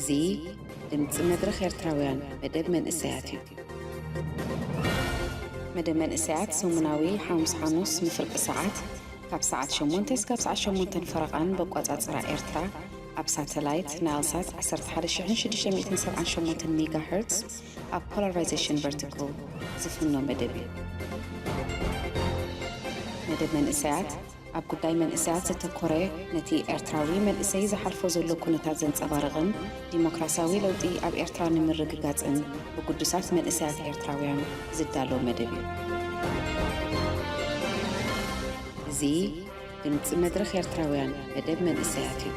እዚ ድምፂ መድረኽ ኤርትራውያን መደብ መንእሰያት እዩ። መደብ መንእሰያት ሰሙናዊ ሓሙስ ሓሙስ ንፍርቂ ሰዓት ካብ ሰዓት ሸሞንተ እስካብ ሰዓት ሸሞንተን ፈረቓን በቋጻጽራ ኤርትራ ኣብ ሳተላይት ናይልሳት ዓሰርተ ሓደ ሽሕን ሽዱሽተ ሚእትን ሰብዓን ሸሞንተን ሜጋ ሄርትስ ኣብ ፖላራይዜሽን ቨርቲካል ዝፍኖ መደብ እዩ። መደብ መንእሰያት ኣብ ጉዳይ መንእሰያት ዘተኮረ፣ ነቲ ኤርትራዊ መንእሰይ ዝሓልፎ ዘሎ ኩነታት ዘንጸባርቕን ዲሞክራሲያዊ ለውጢ ኣብ ኤርትራ ንምርግጋጽን ብግዱሳት መንእሰያት ኤርትራውያን ዝዳሎ መደብ እዩ። እዚ ድምፂ መድረኽ ኤርትራውያን መደብ መንእሰያት እዩ።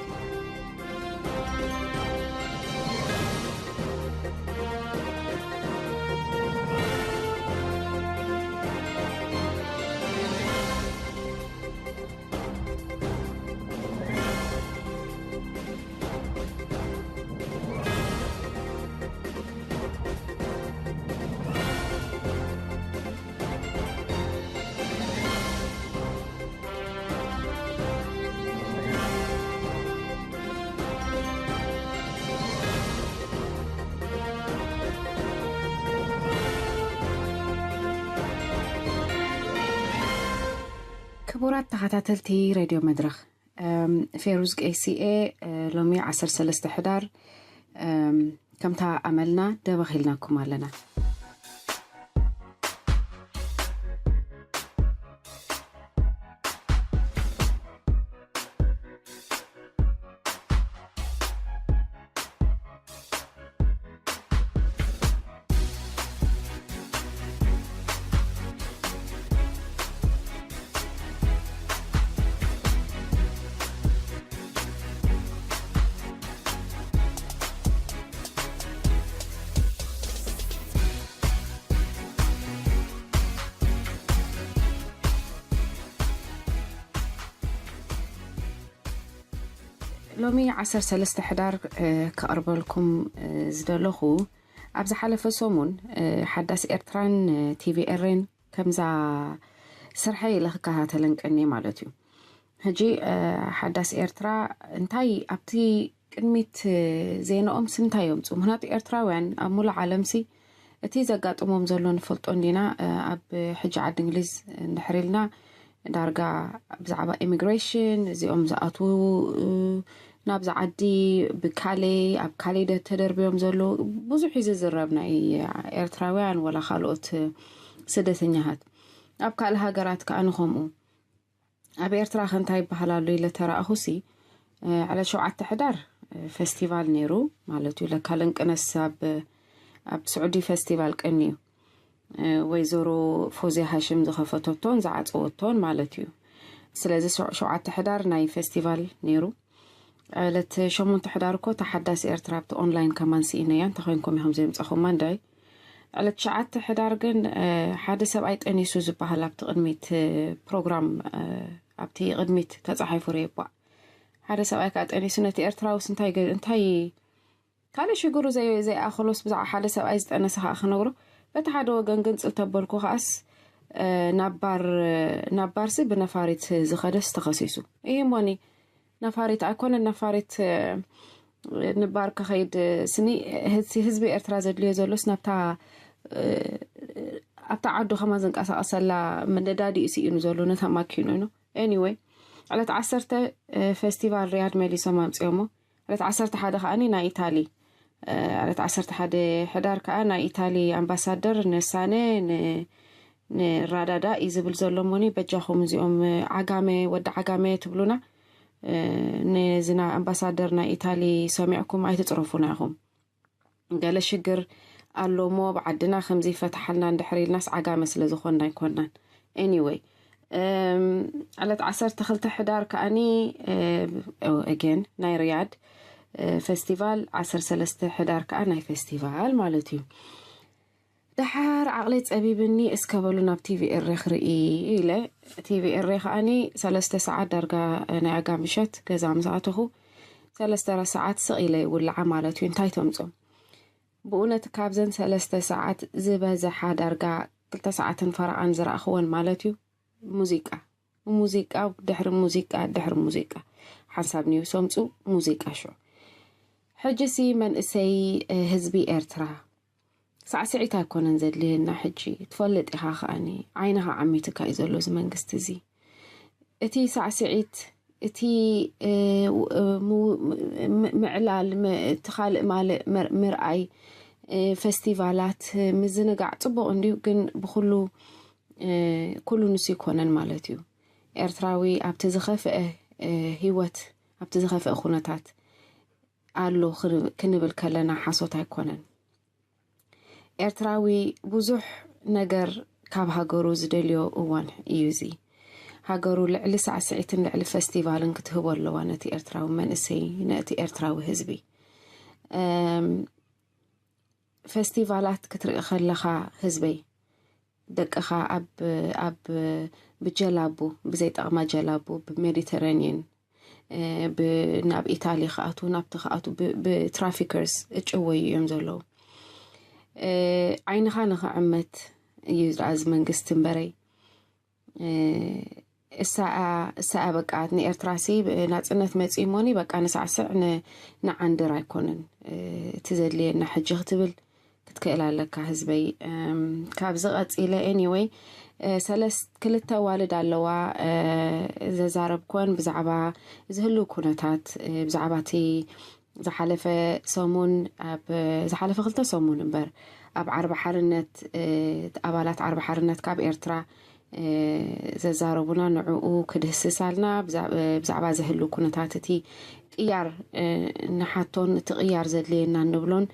ክቡራት ተኸታተልቲ ሬድዮ መድረኽ፣ እም፣ ፌሩዝ ቀይሲኤ፣ እ፣ ሎሚ ዓሰርተ ሰለስተ ሕዳር፣ እም፣ ከምታ ኣመልና ደበኽ ኢልናኩም ኣለና። ሎሚ ዓሰርተ ሰለስተ ሕዳር፣ እ፣ ከቕርበልኩም፣ እ፣ ዝደለኹ፣ ኣብ ዝሓለፈ ሰሙን፣ እ፣ ሓዳስ ኤርትራን፣ እ፣ ቲቪ ኤሬን ከምዛ ስርሐይ ኢለ ክከታተለን ቀንየ ማለት እዩ። ሕጂ፣ እ፣ ሓዳስ ኤርትራ እንታይ ኣብቲ ቅድሚት፣ እ፣ ዜናኦምስ እንታይ የምጽኡ? ምኽንያቱ ኤርትራውያን ኣብ ሙሉእ ዓለምሲ እቲ ዘጋጥሞም ዘሎ ንፈልጦ እንዲና። እ፣ ኣብ ሕጂ ዓዲ እንግሊዝ እንድሕር ኢልና ዳርጋ ብዛዕባ ኢሚግሬሽን፣ እዚኦም ዝኣትዉ፣ እ፣ ናብዚ ዓዲ ብካሌ፣ ኣብ ካሌ ደ-፣ ተደርብዮም ዘለዉ ብዙሕ እዩ ዝዝረብ፣ ናይ ኤርትራውያን ወላ ካልኦት ስደተኛታት። ኣብ ካልእ ሃገራት ከኣ ንኸምኡ። ኣብ ኤርትራ ከ እንታይ ይበሃል ኣሎ ኢለ ተረኣኹሲ፣ እ፣ ዕለት ሸውዓተ ሕዳር፣ እ፣ ፌስቲቫል ነይሩ፣ ማለት እዩ። ለካ ለንቅነስ ኣብ፣ ኣብ ስዑዲ ፌስቲቫል ቀንዩ፣ እ፣ ወይዘሮ ፎዝያ ሃሽም ዝኸፈተቶን ዝዓጸወቶን ማለት እዩ። ስለዚ ሸ-፣ ሸውዓተ ሕዳር ናይ ፌስቲቫል ነይሩ። ዕለት ሸሞንተ ሕዳር እኮ ተሓዳሲ ኤርትራ ኣብቲ ኦንላይን ከማን ስኢነያ፣ እንተኾይንኩም ኢኹም ዘይምጻኹማ እንዳይ። ዕለት ትሽዓተ ሕዳር ግን፣ እ፣ ሓደ ሰብኣይ ጠኒሱ ዝበሃል ኣብቲ ቅድሚት፣ እ፣ ፕሮግራም፣ እ፣ ኣብቲ ቅድሚት ተጻሒፉ ርኤ እባ። ሓደ ሰብኣይ ከኣ ጠኒሱ፣ ነቲ ኤርትራውስ እንታይ ገ-፣ እንታይ ካልእ ሽግሩ ዘይ-፣ ዘይኣኸሎስ ብዛዕባ ሓደ ሰብኣይ ዝጠነሰ ከኣ ክነግሮ። በቲ ሓደ ወገን ግን ጽልተበልኩ ከኣስ፣ እ፣ ናብ ባር፣ ናብ ባርሲ ብነፋሪት ዝኸደስ ተኸሲሱ። ይህ ሞኒ ነፋሪት ኣይኮነን፣ ነፋሪት፣ እ፣ ንባር ክኸይድ ስኒ ህዝቢ፣ ህዝቢ ኤርትራ ዘድልዮ ዘሎስ ናብታ፣ እ፣ ኣብታ ዓዱ ከማን ዝንቀሳቐሰላ ነዳዲ እዩ ስኢኑ ዘሎ፣ ነታ ማኪኑ ነው። ኤኒወይ፣ ዕለት ዓሰርተ፣ እ፣ ፌስቲቫል ሪያድ መሊሶም ኣምጺኦሞ። ዕለት ዓሰርተ ሓደ ከኣኒ ናይ ኢታሊ፣ እ፣ ዕለት ዓሰርተ ሓደ ሕዳር ከኣ ናይ ኢታሊ ኣምባሳደር ንሳነ ን-፣ ንራዳዳ እዩ ዝብል ዘሎ። እሞኒ በጃኹም እዚኦም፣ እ፣ ዓጋመ፣ ወዲ ዓጋመ ትብሉና፣ እ፣ ነዚ ናይ ኣምባሳደር ናይ ኢታሊ ሰሚዕኩም ኣይትጽረፉና ኢኹም። ገለ ሽግር ኣሎ እሞ ብዓድና ከምዚ ይፈትሓልና እንድሕር ኢልናስ ዓጋመ ስለ ዝኾንና ኣይኮንናን። ኤኒወይ፣ እም፣ ዕለት ዓሰርተ ክልተ ሕዳር ከኣኒ፣ እ፣ ኦ፣ ኣገን ናይ ሪያድ፣ እ፣ ፌስቲቫል፣ ዓሰርተ ሰለስተ ሕዳር ከኣ ናይ ፌስቲቫል ማለት እዩ። ደሓር ዓቕለይ ጸቢብኒ፣ እስከ በሉ ናብ ቲቪ ኤሬ ክርኢ ኢለ፣ ቲቪ ኤሬ ከኣኒ ሰለስተ ሰዓት ዳርጋ ናይ ኣጋ ምሸት ገዛ ምስ ኣተኹ፣ ሰለስተ ሰዓት ስቕ ኢለ ይውልዓ ማለት እዩ። እንታይ ተምጾ? ብእውነት ካብዘን ሰለስተ ሰዓት ዝበዝሓ ዳርጋ ክልተ ሰዓትን ፈረቓን ዝረኣኽወን ማለት እዩ። ሙዚቃ፣ ሙዚቃ፣ ድሕሪ ሙዚቃ፣ ድሕሪ ሙዚቃ። ሓንሳብ ኒውስ ኣምጹ፣ ሙዚቃ ሽዑ። ሕጂ ሲ መንእሰይ ህዝቢ ኤርትራ ሳዕስዒት ኣይኮነን ዘድልየና። ሕጂ ትፈልጥ ኢኻ ከኣኒ ዓይንኻ ዓሚትካ እዩ ዘሎ እዚ መንግስቲ እዚ። እቲ ሳዕስዒት፣ እቲ ምዕላል፣ እቲ ካልእ ማልእ ምርኣይ፣ ፈስቲቫላት፣ ምዝንጋዕ ጽቡቕ እንድዩ፣ ግን ብኩሉ ኩሉ ንሱ ይኮነን ማለት እዩ። ኤርትራዊ ኣብቲ ዝኸፍአ ህይወት፣ ኣብቲ ዝኸፍአ ኩነታት ኣሎ ክንብል ከለና ሓሶት ኣይኮነን። ኤርትራዊ ብዙሕ ነገር ካብ ሃገሩ ዝደልዮ እዋን እዩ እዚ። ሃገሩ ልዕሊ ሳዕስዒትን ልዕሊ ፈስቲቫልን ክትህቦ ኣለዋ ነቲ ኤርትራዊ መንእሰይ፣ ነቲ ኤርትራዊ ህዝቢ። ፈስቲቫላት ክትርኢ ከለኻ ህዝበይ፣ ደቅኻ ኣብ ኣብ ብጀላቡ፣ ብዘይጠቕማ ጀላቡ ብሜዲተራኒየን ናብ ኢታሊ ክኣትዉ፣ ናብቲ ክኣትዉ ብትራፊከርስ እጭወዩ እዮም ዘለዉ። ዓይንኻ ንኽዕመት እዩ ዝኣ እዚ መንግስቲ እምበረይ። እሳኣ እሳኣ በቃ ንኤርትራሲ ናጽነት መጺኡ እሞኒ በቃ ንሳዕስዕ ንዓንድር ኣይኮነን እቲ ዘድልየና ሕጂ ክትብል ክትክእል ኣለካ ህዝበይ። ካብዚ ቀጺለ፣ ኤኒወይ፣ ሰለስ ክልተ ኣዋልድ ኣለዋ፣ ዘዛረብኮን ብዛዕባ ዝህልው ኩነታት፣ ብዛዕባ እቲ ዝሓለፈ ሰሙን፣ ኣብ ዝሓለፈ ክልተ ሰሙን እምበር፣ ኣብ ዓርቢ ሓርነት፣ ኣባላት ዓርቢ ሓርነት ካብ ኤርትራ ዘዛረቡና፣ ንዕኡ ክድህስሳልና፣ ብዛዕባ ዝህሉ ኩነታት እቲ ቅያር ንሓቶን እቲ ቅያር ዘድልየና ንብሎን፣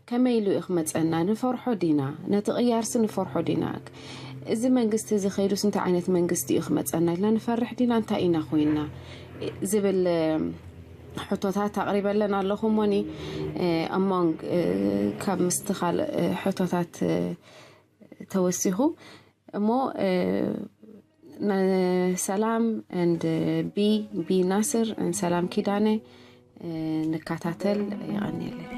ከመይ ኢሉ እዩ ክመጸና? ንፈርሖ ዲና? ነቲ ቅያርሲ ንፈርሖ ዲና? እዚ መንግስቲ እዚ ከይዱስ እንታይ ዓይነት መንግስቲ እዩ ክመጸና ኢልና ንፈርሕ ዲና? እንታይ ኢና ኮይንና? ዝብል ሕቶታት ኣቕሪበለን ኣለኹ። እሞኒ ኣሞንግ ካብ ምስቲ ካልእ ሕቶታት ተወሲኹ እሞ ንሰላም and ቢ ቢ ናስር and ሰላም ኪዳነ ንከታተል። የቐንየለይ።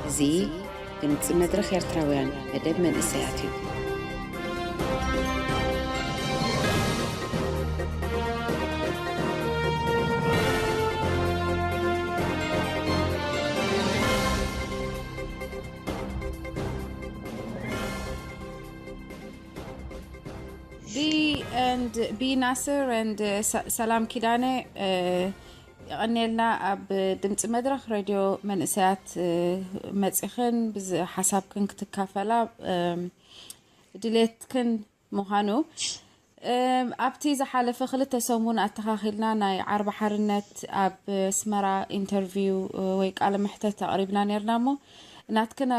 እዚ ድምፂ መድረኽ ኤርትራውያን መደብ መንእሰያት እዩ። B and B Nasser and uh, Sa- Salam Kidane. Uh, የቐንየልና ኣብ ድምፂ መድረኽ ሬድዮ መንእሰያት መፂኽን ብዚ ሓሳብክን ክትካፈላ ድሌትክን ምዃኑ። ኣብቲ ዝሓለፈ ክልተ ሰሙን ኣተኻኺልና ናይ ዓርቢ ሓርነት ኣብ ኣስመራ ኢንተርቪው ወይ ቃለ መሕተት ኣቕሪብና ነርና እሞ ናትክን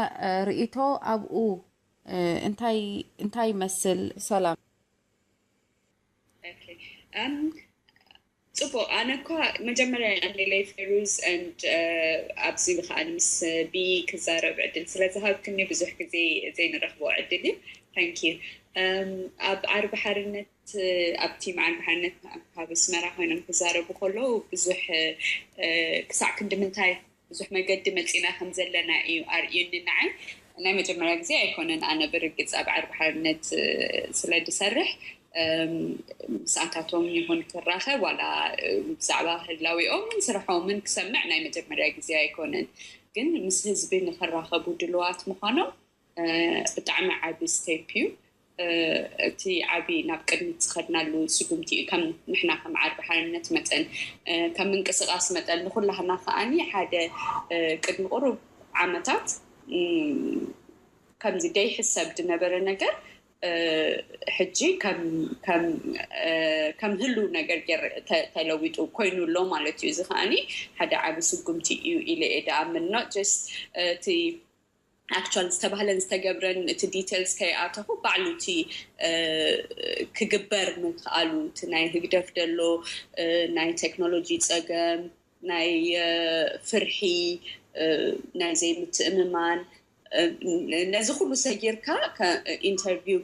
ርእይቶ ኣብኡ እንታይ እንታይ ይመስል? ሰላም። ጽቡቕ። ኣነ እኳ መጀመርያ ኣንሌለይ ፌሩዝ and ኣብዚ ከዓ ምስ ቢ ክዛረብ ዕድል ስለ ዝሃብክኒ ብዙሕ ግዜ ዘይንረኽቦ ዕድል እዩ። Thank you። ኣብ ዓርቢ ሓርነት ኣብ ቲም ዓርቢ ሓርነት ካብ ኣስመራ ኮይኖም ክዛረቡ ከለዉ ብዙሕ ክሳዕ ክንዲ ምንታይ ብዙሕ መገዲ መፂና ከም ዘለና እዩ ኣርእዩኒ ንዓይ። ናይ መጀመርያ ግዜ ኣይኮነን ኣነ ብርግፅ ኣብ ዓርቢ ሓርነት ስለ ዝሰርሕ ምስኣታቶም ይኹን ክራኸብ ዋላ ብዛዕባ ህላዊኦምን ስርሖምን ክሰምዕ ናይ መጀመርያ ግዜ ኣይኮነን። ግን ምስ ህዝቢ ንክራኸቡ ድልዋት ምዃኖም ብጣዕሚ ዓቢ step እዩ። እቲ ዓቢ ናብ ቅድሚት ዝኸድናሉ ስጉምቲ እዩ። ከም ንሕና ከም ዓርቢ ሓርነት መጠን ከም ምንቅስቃስ መጠን ንኩላህና ከኣኒ ሓደ ቅድሚ ቁሩብ ዓመታት ከምዚ ደይሕሰብ ዝነበረ ነገር ሕጂ ከም ህሉ ነገር ተለዊጡ ኮይኑ ኣሎ ማለት እዩ። እዚ ከኣኒ ሓደ ዓቢ ስጉምቲ እዩ ኢለ እየ ድኣምን። Not just እቲ actual ዝተባህለን ዝተገብረን እቲ details ከይኣተኹ ባዕሉ እቲ ክግበር ምክኣሉ እቲ ናይ ህግደፍ ደሎ ናይ ቴክኖሎጂ ፀገም ናይ ፍርሒ ናይ ዘይምትእምማን ነዚ ኩሉ ሰጊርካ interview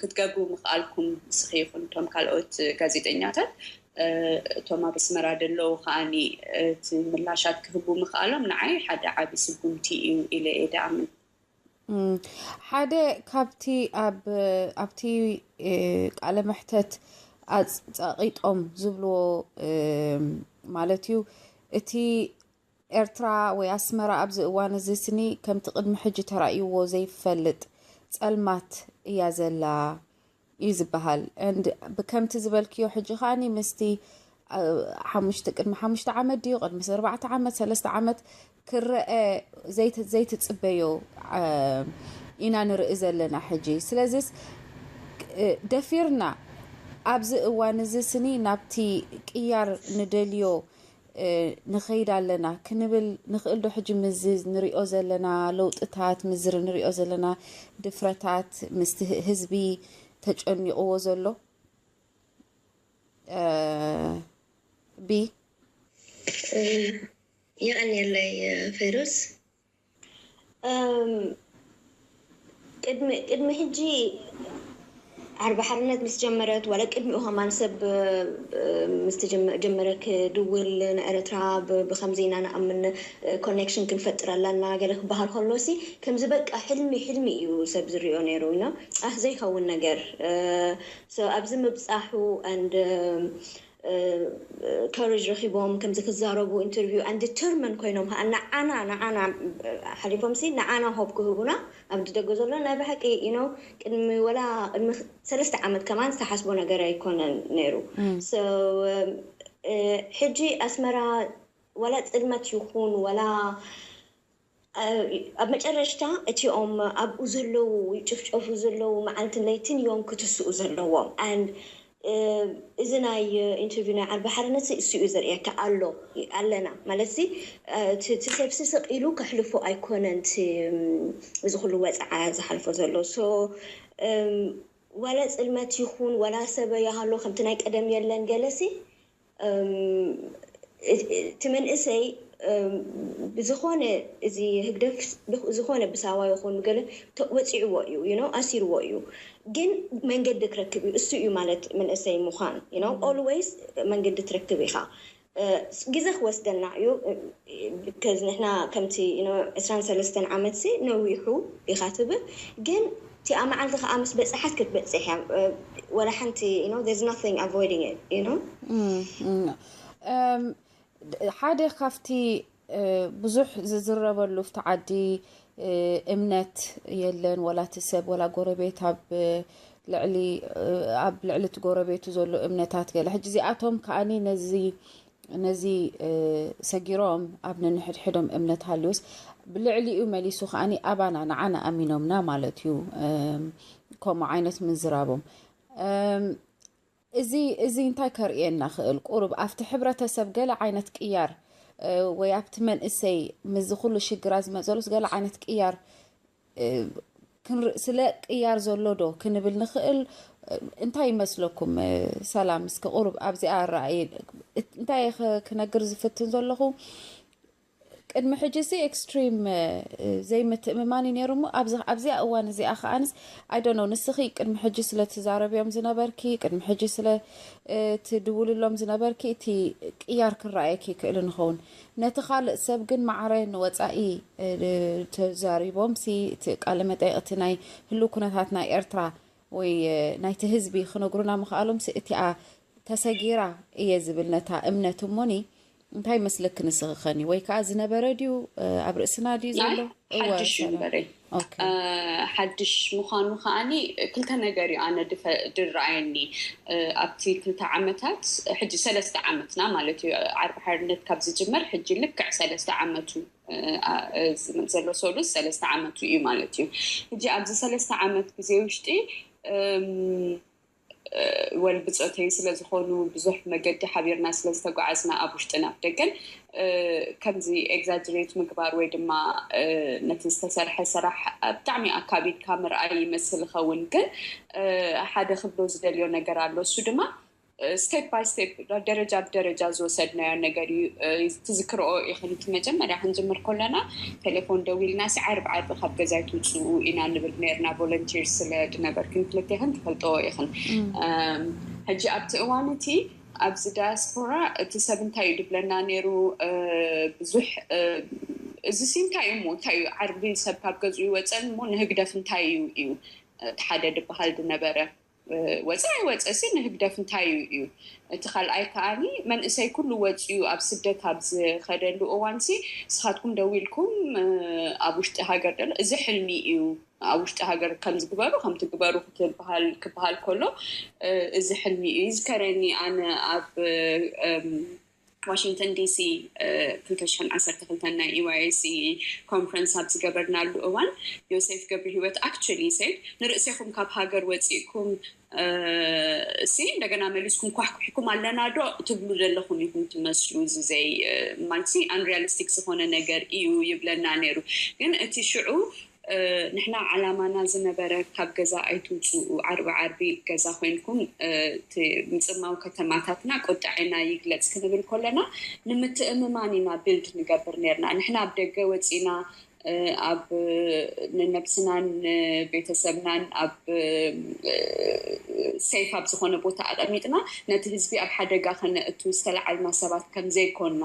ክትገብሩ ምክኣልኩም ንስኺ ይኹን እቶም ካልኦት ጋዜጠኛታት እቶም ኣብ ኣስመራ ደለዉ ከዓኒ እቲ ምላሻት ክህቡ ምኽኣሎም ንዓይ ሓደ ዓቢ ስጉምቲ እዩ ኢለ እየ ድኣምን። ሓደ ካብቲ ኣብቲ ቃለ መሕተት ኣፀቂጦም ዝብልዎ ማለት እዩ እቲ ኤርትራ ወይ ኣስመራ ኣብዚ እዋን እዚ ስኒ ከምቲ ቅድሚ ሕጂ ተራእይዎ ዘይፈልጥ ጸልማት እያ ዘላ እዩ ዝበሃል። And ብከምቲ ዝበልክዮ ሕጂ ከኣኒ ምስቲ ሓሙሽተ ቅድሚ ሓሙሽተ ዓመት ድዩ ቅድሚ ኣርባዕተ ዓመት ሰለስተ ዓመት ክረአ ዘይትጽበዮ ኢና ንርኢ ዘለና ሕጂ። ስለዚስ ደፊርና ኣብዚ እዋን እዚ ስኒ ናብቲ ቅያር ንደልዮ ንኸይድ ኣለና ክንብል ንኽእል ዶ? ሕጂ ምስዚ ንሪኦ ዘለና ለውጥታት፣ ምስዚ ንሪኦ ዘለና ድፍረታት፣ ምስቲ ህዝቢ ተጨኒቕዎ ዘሎ ቢ የቐንየለይ ፌሩስ። እም፣ ቅድሚ ቅድሚ ሕጂ ዓርቢ ሓርነት ምስ ጀመረት ዋላ ቅድሚኡ ከማን ሰብ እ፣ ምስ ተጀመ- ጀመረ ክድውል ንኤረትራ ብ- ብከምዚ ኢና ንኣምን ኮኔክሽን ክንፈጥር ኣለና ገለ ክበሃል ከሎ ሲ ከምዚ በቃ ሕልሚ ሕልሚ እዩ ሰብ ዝሪኦ ነይሩ ዩ ኣህ ዘይኸውን ነገር እ፣ so ኣብዚ ምብፃሑ and courage ረኺቦም ከምዚ ክዛረቡ interview and determined ኮይኖም ከዓ ንዓና ንዓና ሓሊፎም ሲ ንዓና hope ክህቡና ኣብ ደገ ዘሎ ናይ ብሓቂ you know ቅድሚ ወላ ቅድሚ ሰለስተ ዓመት ከማን ዝተሓስቦ ነገር ኣይኮነን ነይሩ so ሕጂ ኣስመራ ወላ ፅልመት ይኹን ወላ ኣብ መጨረሽታ እቲኦም ኣብኡ ዘለዉ ይጭፍጨፉ ዘለዉ መዓልትን ለይትን እዮም ክትስኡ ዘለዎም and እዚ ናይ interview ናይ ዓርቢ ሓርነት እሱ እዩ ዘርእየካ ኣሎ ኣለና ማለት ሲ እቲ ሰብሲ ስቕ ኢሉ ከሕልፎ ኣይኮነን እዚ ኩሉ ወፅዓ ዝሓልፎ ዘሎ so ዋላ ፅልመት ይኹን ዋላ ሰበ ይሃሎ ከምቲ ናይ ቀደም የለን ገለሲ እቲ መንእሰይ ብዝኾነ እዚ ህግደፍ ዝኾነ ብሳዋ ይኹን ብገለ ወፂዕዎ እዩ you know ኣሲርዎ እዩ ግን መንገዲ ክረክብ እዩ እሱ እዩ ማለት መንእሰይ ምዃን you know always መንገዲ ትረክብ ኢኻ ግዜ ክወስደልና እዩ። ከዚ ንሕና ከምቲ ዕስራን ሰለስተን ዓመት ሲ ነዊሑ ኢኻ ትብል፣ ግን እቲኣ መዓልቲ ከዓ ምስ በፅሓት ክትበፅሕ እያ። ወላ ሓንቲ you know, there's nothing avoiding it, you know? ሓደ ካብቲ ብዙሕ ዝዝረበሉ ኣብቲ ዓዲ እምነት የለን፣ ወላ እቲ ሰብ ወላ ጎረቤት ኣብ ልዕሊ ኣብ ልዕሊ እቲ ጎረቤቱ ዘሎ እምነታት ገለ። ሕጂ እዚኣቶም ከዓኒ ነዚ ነዚ ሰጊሮም ኣብ ነንሕድሕዶም እምነት ሃልዩስ ብልዕሊኡ መሊሱ ከዓኒ ኣባና ንዓና ኣሚኖምና ማለት እዩ። ከምኡ ዓይነት ምዝራቦም እዚ እዚ እንታይ ከርእየና ክእል? ቁሩብ ኣብቲ ሕብረተሰብ ገለ ዓይነት ቅያር ወይ ኣብቲ መንእሰይ ምስዚ ኩሉ ሽግራ ዝመፀሉስ ገለ ዓይነት ቅያር ክንርኢ ስለ ቅያር ዘሎ ዶ ክንብል ንኽእል? እንታይ ይመስለኩም? ሰላም፣ እስኪ ቁሩብ ኣብዚኣ ኣረኣይ እንታይ ክነግር ዝፍትን ዘለኹ፣ ቅድሚ ሕጂ ሲ ኤክስትሪም ዘይምትእምማን እዩ ነይሩ እሞ ኣብዚኣ እዋን እዚኣ ከዓንስ ኣይዶኖ ንስኺ ቅድሚ ሕጂ ስለ ትዛረብዮም ዝነበርኪ ቅድሚ ሕጂ ስለ ትድውልሎም ዝነበርኪ እቲ ቅያር ክረኣየኪ ይክእል ንኸውን። ነቲ ካልእ ሰብ ግን ማዕረ ንወፃኢ ተዛሪቦም ሲ እቲ ቃለ መጠይቅ እቲ ናይ ህልው ኩነታት ናይ ኤርትራ ወይ ናይቲ ህዝቢ ክነግሩና ምኽኣሎም ሲ እቲኣ ተሰጊራ እየ ዝብል ነታ እምነት እሞኒ እንታይ መስለኪ ንስኺ ኸኒ ወይ ከዓ ዝነበረ ድዩ ኣብ ርእስና ድዩ ዘሎ? ሓድሽ እምበረይ ሓድሽ ምዃኑ ከዓኒ ክልተ ነገር እዩ ኣነ ድረኣየኒ ኣብቲ ክልተ ዓመታት ሕጂ ሰለስተ ዓመትና ማለት እዩ ዓርቢ ሓርነት ካብ ዝጅመር ሕጂ ልክዕ ሰለስተ ዓመቱ ዝመፅ ዘሎ ሰሉስ ሰለስተ ዓመቱ እዩ ማለት እዩ። ሕጂ ኣብዚ ሰለስተ ዓመት ግዜ ውሽጢ ወል ብፆተይ ስለዝኾኑ ብዙሕ መገዲ ሓቢርና ስለዝተጓዓዝና ኣብ ውሽጥን ኣብ ደገን ከምዚ exaggerate ምግባር ወይ ድማ ነቲ ዝተሰርሐ ስራሕ ብጣዕሚ ኣካቢድካ ምርኣይ ይመስል ይኸውን፣ ግን ሓደ ክብሎ ዝደልዮ ነገር ኣሎ። እሱ ድማ step by step ደረጃ ብደረጃ ዝወሰድናዮ ነገር እዩ። ትዝክርኦ ኢኽን እቲ መጀመርያ ክንጅምር ከለና ቴሌፎን ደዊልና ሲ ዓርቢ ዓርቢ ካብ ገዛ ኣይትውፅኡ ኢና ንብል ነርና volunteers ስለ ድነበርክን ክልቴኽን ትፈልጥኦ ኢኽን። ሕጂ ኣብቲ እዋን እቲ ኣብዚ ዳያስፖራ እቲ ሰብ እንታይ እዩ ድብለና ነይሩ? ብዙሕ እዚ ሲ እንታይ እዩ እሞ እንታይ እዩ ዓርቢ ሰብ ካብ ገዝኡ ይወፀን እሞ ንህግደፍ እንታይ እዩ እዩ እቲ ሓደ ድበሃል ድነበረ ወፀ ኣይወፀ ሲ ንህግደፍ እንታይ እዩ እዩ። እቲ ካልኣይ ከዓኒ መንእሰይ ኩሉ ወፂኡ ኣብ ስደት ኣብ ዝኸደሉ እዋን ሲ ንስኻትኩም ደው ኢልኩም ኣብ ውሽጢ ሃገር ደሎ እዚ ሕልሚ እዩ ኣብ ውሽጢ ሃገር ከምዚ ግበሩ ከምቲ ግበሩ ክትበሃል ክበሃል ከሎ እዚ ሕልሚ እዩ ይዝከረኒ ኣነ ኣብ ዋሽንግተን ዲሲ ክልተ ሽሕን ዓሰርተ ክልተን ናይ EYAC ኮንፈረንስ ኣብ ዝገበርናሉ እዋን ዮሴፍ ገብረ ህይወት actually said ንርእሴኹም ካብ ሃገር ወፂእኩም ሲ እንደገና መሊስኩም ኳሕኩሒኩም ኣለና ዶ ትብሉ ዘለኹም ኢኹም ትመስሉ እዚ ዘይ ማለት unrealistic ዝኾነ ነገር እዩ ይብለና ነይሩ ግን እቲ ሽዑ ንሕና ዓላማና ዝነበረ ካብ ገዛ ኣይትውፅኡ ዓርቢ ዓርቢ ገዛ ኮይንኩም ምፅማው ከተማታትና ቁጥዐና ይግለፅ ክንብል ከለና ንምትእምማን ኢና build ንገብር ነርና ንሕና ኣብ ደገ ወፂና ኣብ ንነብስናን ንቤተሰብናን ኣብ safe ኣብ ዝኾነ ቦታ ኣቐሚጥና ነቲ ህዝቢ ኣብ ሓደጋ ከነእቱ ዝተለዓልና ሰባት ከምዘይኮና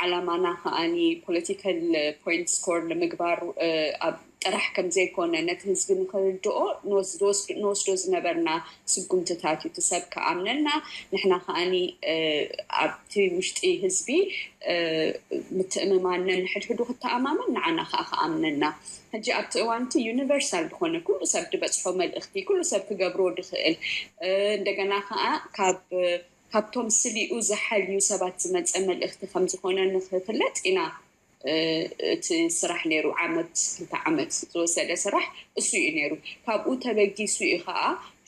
ዓላማና ከዓኒ political point score ንምግባር ኣብ ጥራሕ ከምዘይኮነ ነቲ ህዝቢ ንክርድኦ ንወስዶ ዝነበርና ስጉምትታት እዩ እቲ ሰብ ክኣምነና ንሕና ከዓኒ ኣብቲ ውሽጢ ህዝቢ ምትእምማን ነንሕድሕዱ ክተኣማመን ንዓና ከዓ ክኣምነና ሕጂ ኣብቲ እዋን እቲ universal ዝኾነ ኩሉ ሰብ ዝበፅሖ መልእኽቲ ኩሉ ሰብ ክገብሮ ድኽእል እንደገና ከዓ ካብ ካብቶም ስሊኡ ዝሓልዩ ሰባት ዝመፀ መልእኽቲ ከምዝኾነ ንክፍለጥ ኢና እቲ ስራሕ ነይሩ ዓመት ክልተ ዓመት ዝወሰደ ስራሕ እሱ እዩ ነይሩ ካብኡ ተበጊሱ እዩ ከዓ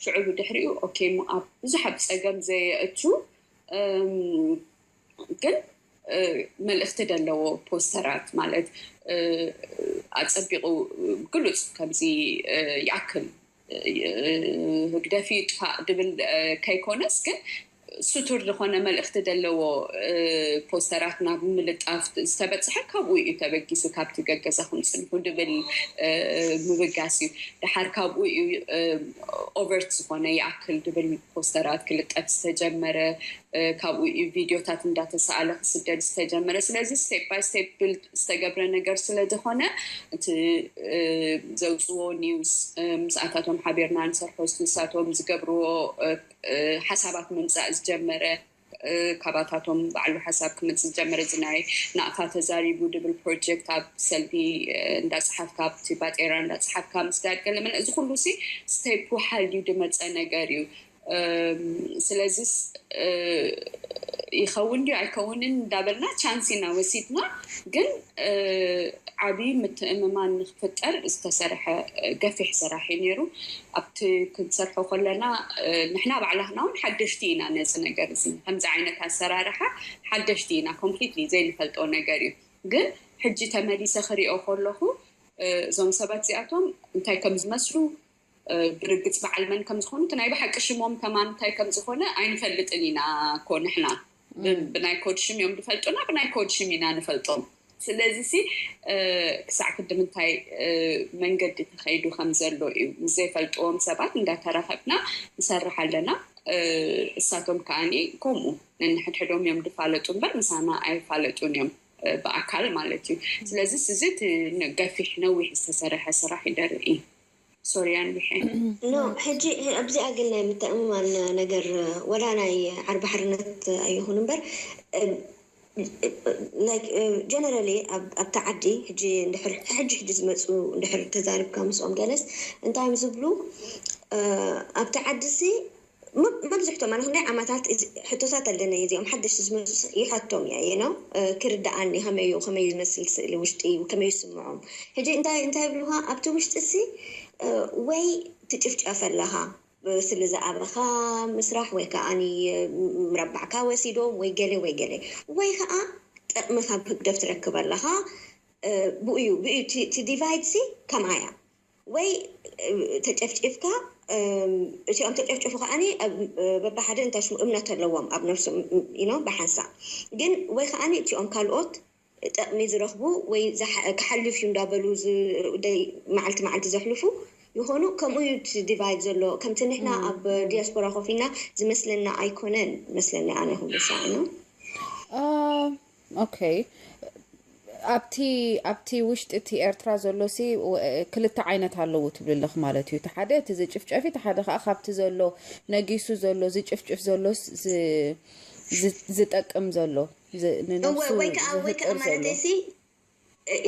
ሽዑ ብድሕሪኡ ኦኬ ኣብ ብዙሕ ኣብ ፀገም ዘየእቱ ግን መልእኽቲ ደለዎ ፖስተራት ማለት ኣፀቢቑ ግሉፅ ከምዚ ይኣክል ህግደፍ ይጥፋእ ድብል ከይኮነስ ግን ስቱር ዝኾነ መልእኽቲ ዘለዎ ፖስተራት ናብ ምልጣፍ ዝተበፅሐ ካብኡ እዩ ተበጊሱ፣ ካብቲ ገገዛኹም ፅንሑ ድብል ምብጋስ እዩ። ድሓር ካብኡ እዩ ኦቨርት ዝኾነ ይኣክል ድብል ፖስተራት ክልጠፍ ዝተጀመረ፣ ካብኡ እዩ ቪዲዮታት እንዳተሰኣለ ክስደድ ዝተጀመረ። ስለዚ ስቴፕ ባይ ስቴፕ ቢልድ ዝተገብረ ነገር ስለዝኾነ፣ እቲ ዘውፅዎ ኒውስ፣ ምስኣታቶም ሓቢርና ንሰርሖ፣ ንሳቶም ዝገብርዎ ሓሳባት ምምፃእ ዝጀመረ፣ ካባታቶም ባዕሉ ሓሳብ ክመፅእ ዝጀመረ፣ እዚ ናይ ናቕፋ ተዛሪቡ ድብል ፕሮጀክት ኣብ ሰልዲ እንዳፅሓፍካ፣ ኣብቲ ባጤራ እንዳፅሓፍካ ምስዳድ ገለ መለ፣ እዚ ኩሉ ሲ ስቴፕ ሓልዩ ድመፀ ነገር እዩ። ስለዚስ ይኸውን ድዩ ኣይከውንን እንዳበልና ቻንስ ኢና ወሲድና። ግን ዓብዪ ምትእምማን ንክፍጠር ዝተሰርሐ ገፊሕ ስራሕ እዩ ነይሩ። ኣብቲ ክንሰርሖ ከለና ንሕና ባዕላትና እውን ሓደሽቲ ኢና ነዚ ነገር እዚ፣ ከምዚ ዓይነት ኣሰራርሓ ሓደሽቲ ኢና፣ ኮምፕሊትሊ ዘይንፈልጦ ነገር እዩ። ግን ሕጂ ተመሊሰ ክሪኦ ከለኹ እዞም ሰባት እዚኣቶም እንታይ ከም ዝመስሉ፣ ብርግፅ በዓል መን ከም ዝኾኑ፣ እቲ ናይ ብሓቂ ሽሞም ከማን እንታይ ከም ዝኾነ ኣይንፈልጥን ኢና እኮ ንሕና። ብናይ ኮድ ሽም እዮም ዝፈልጡና፣ ብናይ ኮድ ሽም ኢና ንፈልጦም። ስለዚ ሲ ክሳዕ ክዲ ምንታይ መንገዲ ተኸይዱ ከም ዘሎ እዩ። ምስ ዘይፈልጥዎም ሰባት እንዳተራኸብና ንሰርሕ ኣለና። እሳቶም ከዓኒ ከምኡ ነንሕድሕዶም እዮም ዝፋለጡ እምበር ምሳና ኣይፋለጡን እዮም፣ ብኣካል ማለት እዩ። ስለዚ እዚ እቲ ገፊሕ ነዊሕ ዝተሰረሐ ስራሕ ይደርኢ። ሶርያን ብሐ ኖ ሕጂ ኣብዚኣ ግን ናይ ምትእምማን ነገር ወላ ናይ ዓርቢ ሓርነት ኣይኹን እምበር፣ ላይክ ጀነራሊ ኣብቲ ዓዲ ሕጂ እንድሕር ሕጂ ሕጂ ዝመፁ እንድሕር ተዛሪብካ ምስኦም ገለስ እንታይ እዮም ዝብሉ? ኣብቲ ዓዲ ሲ መብዝሕቶም ኣነ ክንደይ ዓመታት ሕቶታት ኣለኒ እዚኦም ሓደሽቲ ዝመፁ ይሓቶም እያ ነው ክርዳኣኒ ከመዩ ከመዩ ዝመስል ስእሊ ውሽጢ ከመዩ ይስምዖም። ሕጂ እንታይ እንታይ ይብልኻ ኣብቲ ውሽጢ ሲ ወይ ትጭፍጨፍ ኣለኻ ስለ ዝኣበኻ ምስራሕ ወይ ከዓ ምረባዕካ ወሲዶም ወይ ገለ ወይ ገለ ወይ ከዓ ጥቕሚ ካብ ህግደፍ ትረክብ ኣለኻ። ብኡ እዩ ብኡ እቲ ዲቫይድ ሲ ከምኣ እያ ወይ ተጨፍጭፍካ እቲኦም ተጨፍጭፉ ከዓኒ በብሓደ እንታይ ሽሙ እምነት ኣለዎም ኣብ ነብሶም ኢኖ ብሓንሳእ ግን ወይ ከዓኒ እቲኦም ካልኦት ጥቕሚ ዝረኽቡ ወይ ክሓልፍ እዩ እንዳበሉ መዓልቲ መዓልቲ ዘሕልፉ ይኾኑ። ከምኡ እዩ እቲ ዲቫይድ ዘሎ። ከምቲ ንሕና ኣብ ዲያስፖራ ኮፍ ኢልና ዝመስለና ኣይኮነን መስለኒ ኣነ ኩሉ ሳዕ ነው። ኦኬ ኣብቲ ኣብቲ ውሽጢ እቲ ኤርትራ ዘሎ ሲ ክልተ ዓይነት ኣለዉ ትብልልኽ ማለት እዩ። እቲ ሓደ እቲ ዝጭፍጨፍ እቲ ሓደ ከዓ ካብቲ ዘሎ ነጊሱ ዘሎ ዝጭፍጭፍ ዘሎ ዝጠቅም ዘሎ ንነብሱ ዝህጥር ዘሎ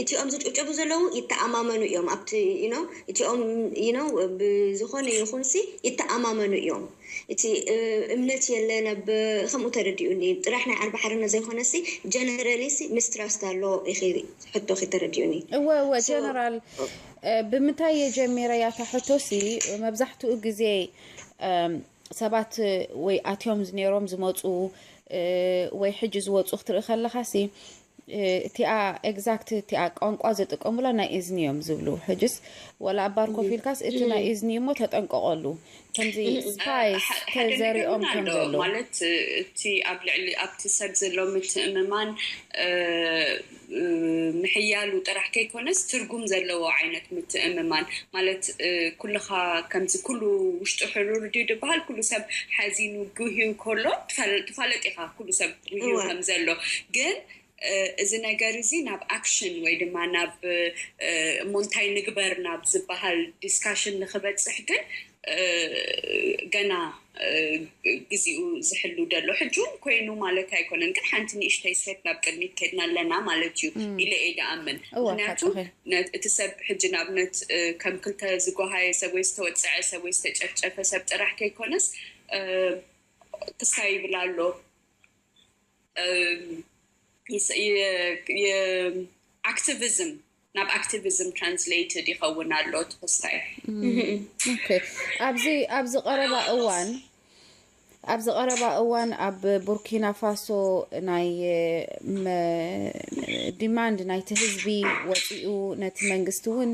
እቲኦም ዝጭፍጨፉ ዘለዉ ይተኣማመኑ እዮም ኣብቲ you know እቲኦም you know ብዝኾነ ይኹን ሲ ይተኣማመኑ እዮም። እቲ እምነት የለን ኣብ ከምኡ ተረዲኡኒ ጥራሕ ናይ ዓርቢ ሓርነት ዘይኮነ ሲ ጀነራሊ ሲ ሚስትራስት ኣሎ ኢኺ ሕቶኺ ተረዲኡኒ። እወ እወ ጀነራል ብምንታይ እየ ጀሚረ ያታ ሕቶ ሲ መብዛሕትኡ ግዜ ሰባት ወይ ኣትዮም ነይሮም ዝመፁ ወይ ሕጂ ዝወፁ ክትርኢ ከለኻ ሲ እቲኣ ኤግዛክት እቲኣ ቋንቋ ዝጥቀሙላ ናይ እዝኒ እዮም ዝብሉ። ሕጅስ ወላ ኣብ ባር ኮፍ ኢልካስ እቲ ናይ እዝኒ እሞ ተጠንቀቐሉ ከምዚ ስፓይስ ተዘሪኦም ከም ዘሎ ማለት እቲ ኣብ ልዕሊ ኣብቲ ሰብ ዘሎ ምትእምማን ምሕያሉ ጥራሕ ከይኮነስ ትርጉም ዘለዎ ዓይነት ምትእምማን ማለት ኩልኻ ከምዚ ኩሉ ውሽጡ ሕሩር ድዩ ዝበሃል ኩሉ ሰብ ሓዚኑ ጉህዩ ከሎ ትፋለጥ ኢኻ ኩሉ ሰብ ጉህዩ ከም ዘሎ ግን እዚ ነገር እዚ ናብ ኣክሽን ወይ ድማ ናብ እሞ እንታይ ንግበር ናብ ዝበሃል ዲስካሽን ንክበፅሕ ግን ገና ግዜኡ ዝሕሉ ደሎ ሕጂ እውን ኮይኑ ማለት ኣይኮነን ግን ሓንቲ ንእሽተይ ስቴፕ ናብ ቅድሚት ከድና ኣለና ማለት እዩ ኢለ እየ ደኣምን ምክንያቱ እቲ ሰብ ሕጂ ንኣብነት ከም ክልተ ዝጓሃየ ሰብ ወይ ዝተወፀዐ ሰብ ወይ ዝተጨፍጨፈ ሰብ ጥራሕ ከይኮነስ ክሳይ ይብል ኣሎ ኣክቲቪዝም ናብ ኣክቲቪዝም ትራንስሌትድ ይኸውን ኣሎ ትክስታይ ኣብዚ ኣብዚ ቀረባ እዋን ኣብዚ ቀረባ እዋን ኣብ ቡርኪና ፋሶ ናይ ዲማንድ ናይቲ ህዝቢ ወፂኡ ነቲ መንግስቲ እውን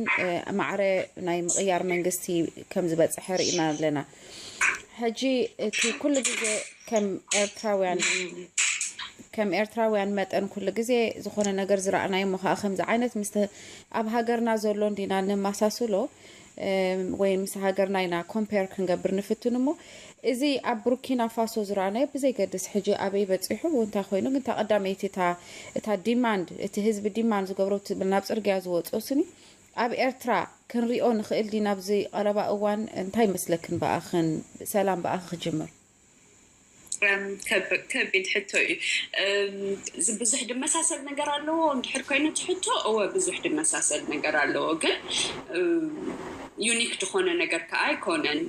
ማዕረ ናይ ምቕያር መንግስቲ ከም ዝበፅሐ ርኢና ኣለና። ሕጂ እቲ ኩሉ ግዜ ከም ኤርትራውያን ከም ኤርትራውያን መጠን ኩሉ ግዜ ዝኾነ ነገር ዝረኣናዮ እሞ ከዓ ከምዚ ዓይነት ምስ ኣብ ሃገርና ዘሎ እንዲና ነማሳስሎ ወይ ምስ ሃገርና ኢና ኮምፔር ክንገብር ንፍትን እሞ እዚ ኣብ ቡርኪና ፋሶ ዝረኣናዮ ብዘይገድስ ሕጂ ኣበይ በፂሑ እንታይ ኮይኑ ግን እታ ቀዳመይቲ እታ ዲማንድ እቲ ህዝቢ ዲማንድ ዝገብሮ ናብ ፅርግያ ዝወፅኦ ስኒ ኣብ ኤርትራ ክንሪኦ ንኽእል ዲና ኣብዚ ቀረባ እዋን እንታይ ይመስለክን ብኣኽን ሰላም ብኣኺ ክጅምር ከቢድ ሕቶ እዩ። ብዙሕ ድመሳሰል ነገር ኣለዎ እንድሕር ኮይኑ እቲ ሕቶ እወ ብዙሕ ድመሳሰል ነገር ኣለዎ ግን ዩኒክ ዝኾነ ነገር ከዓ ኣይኮነን።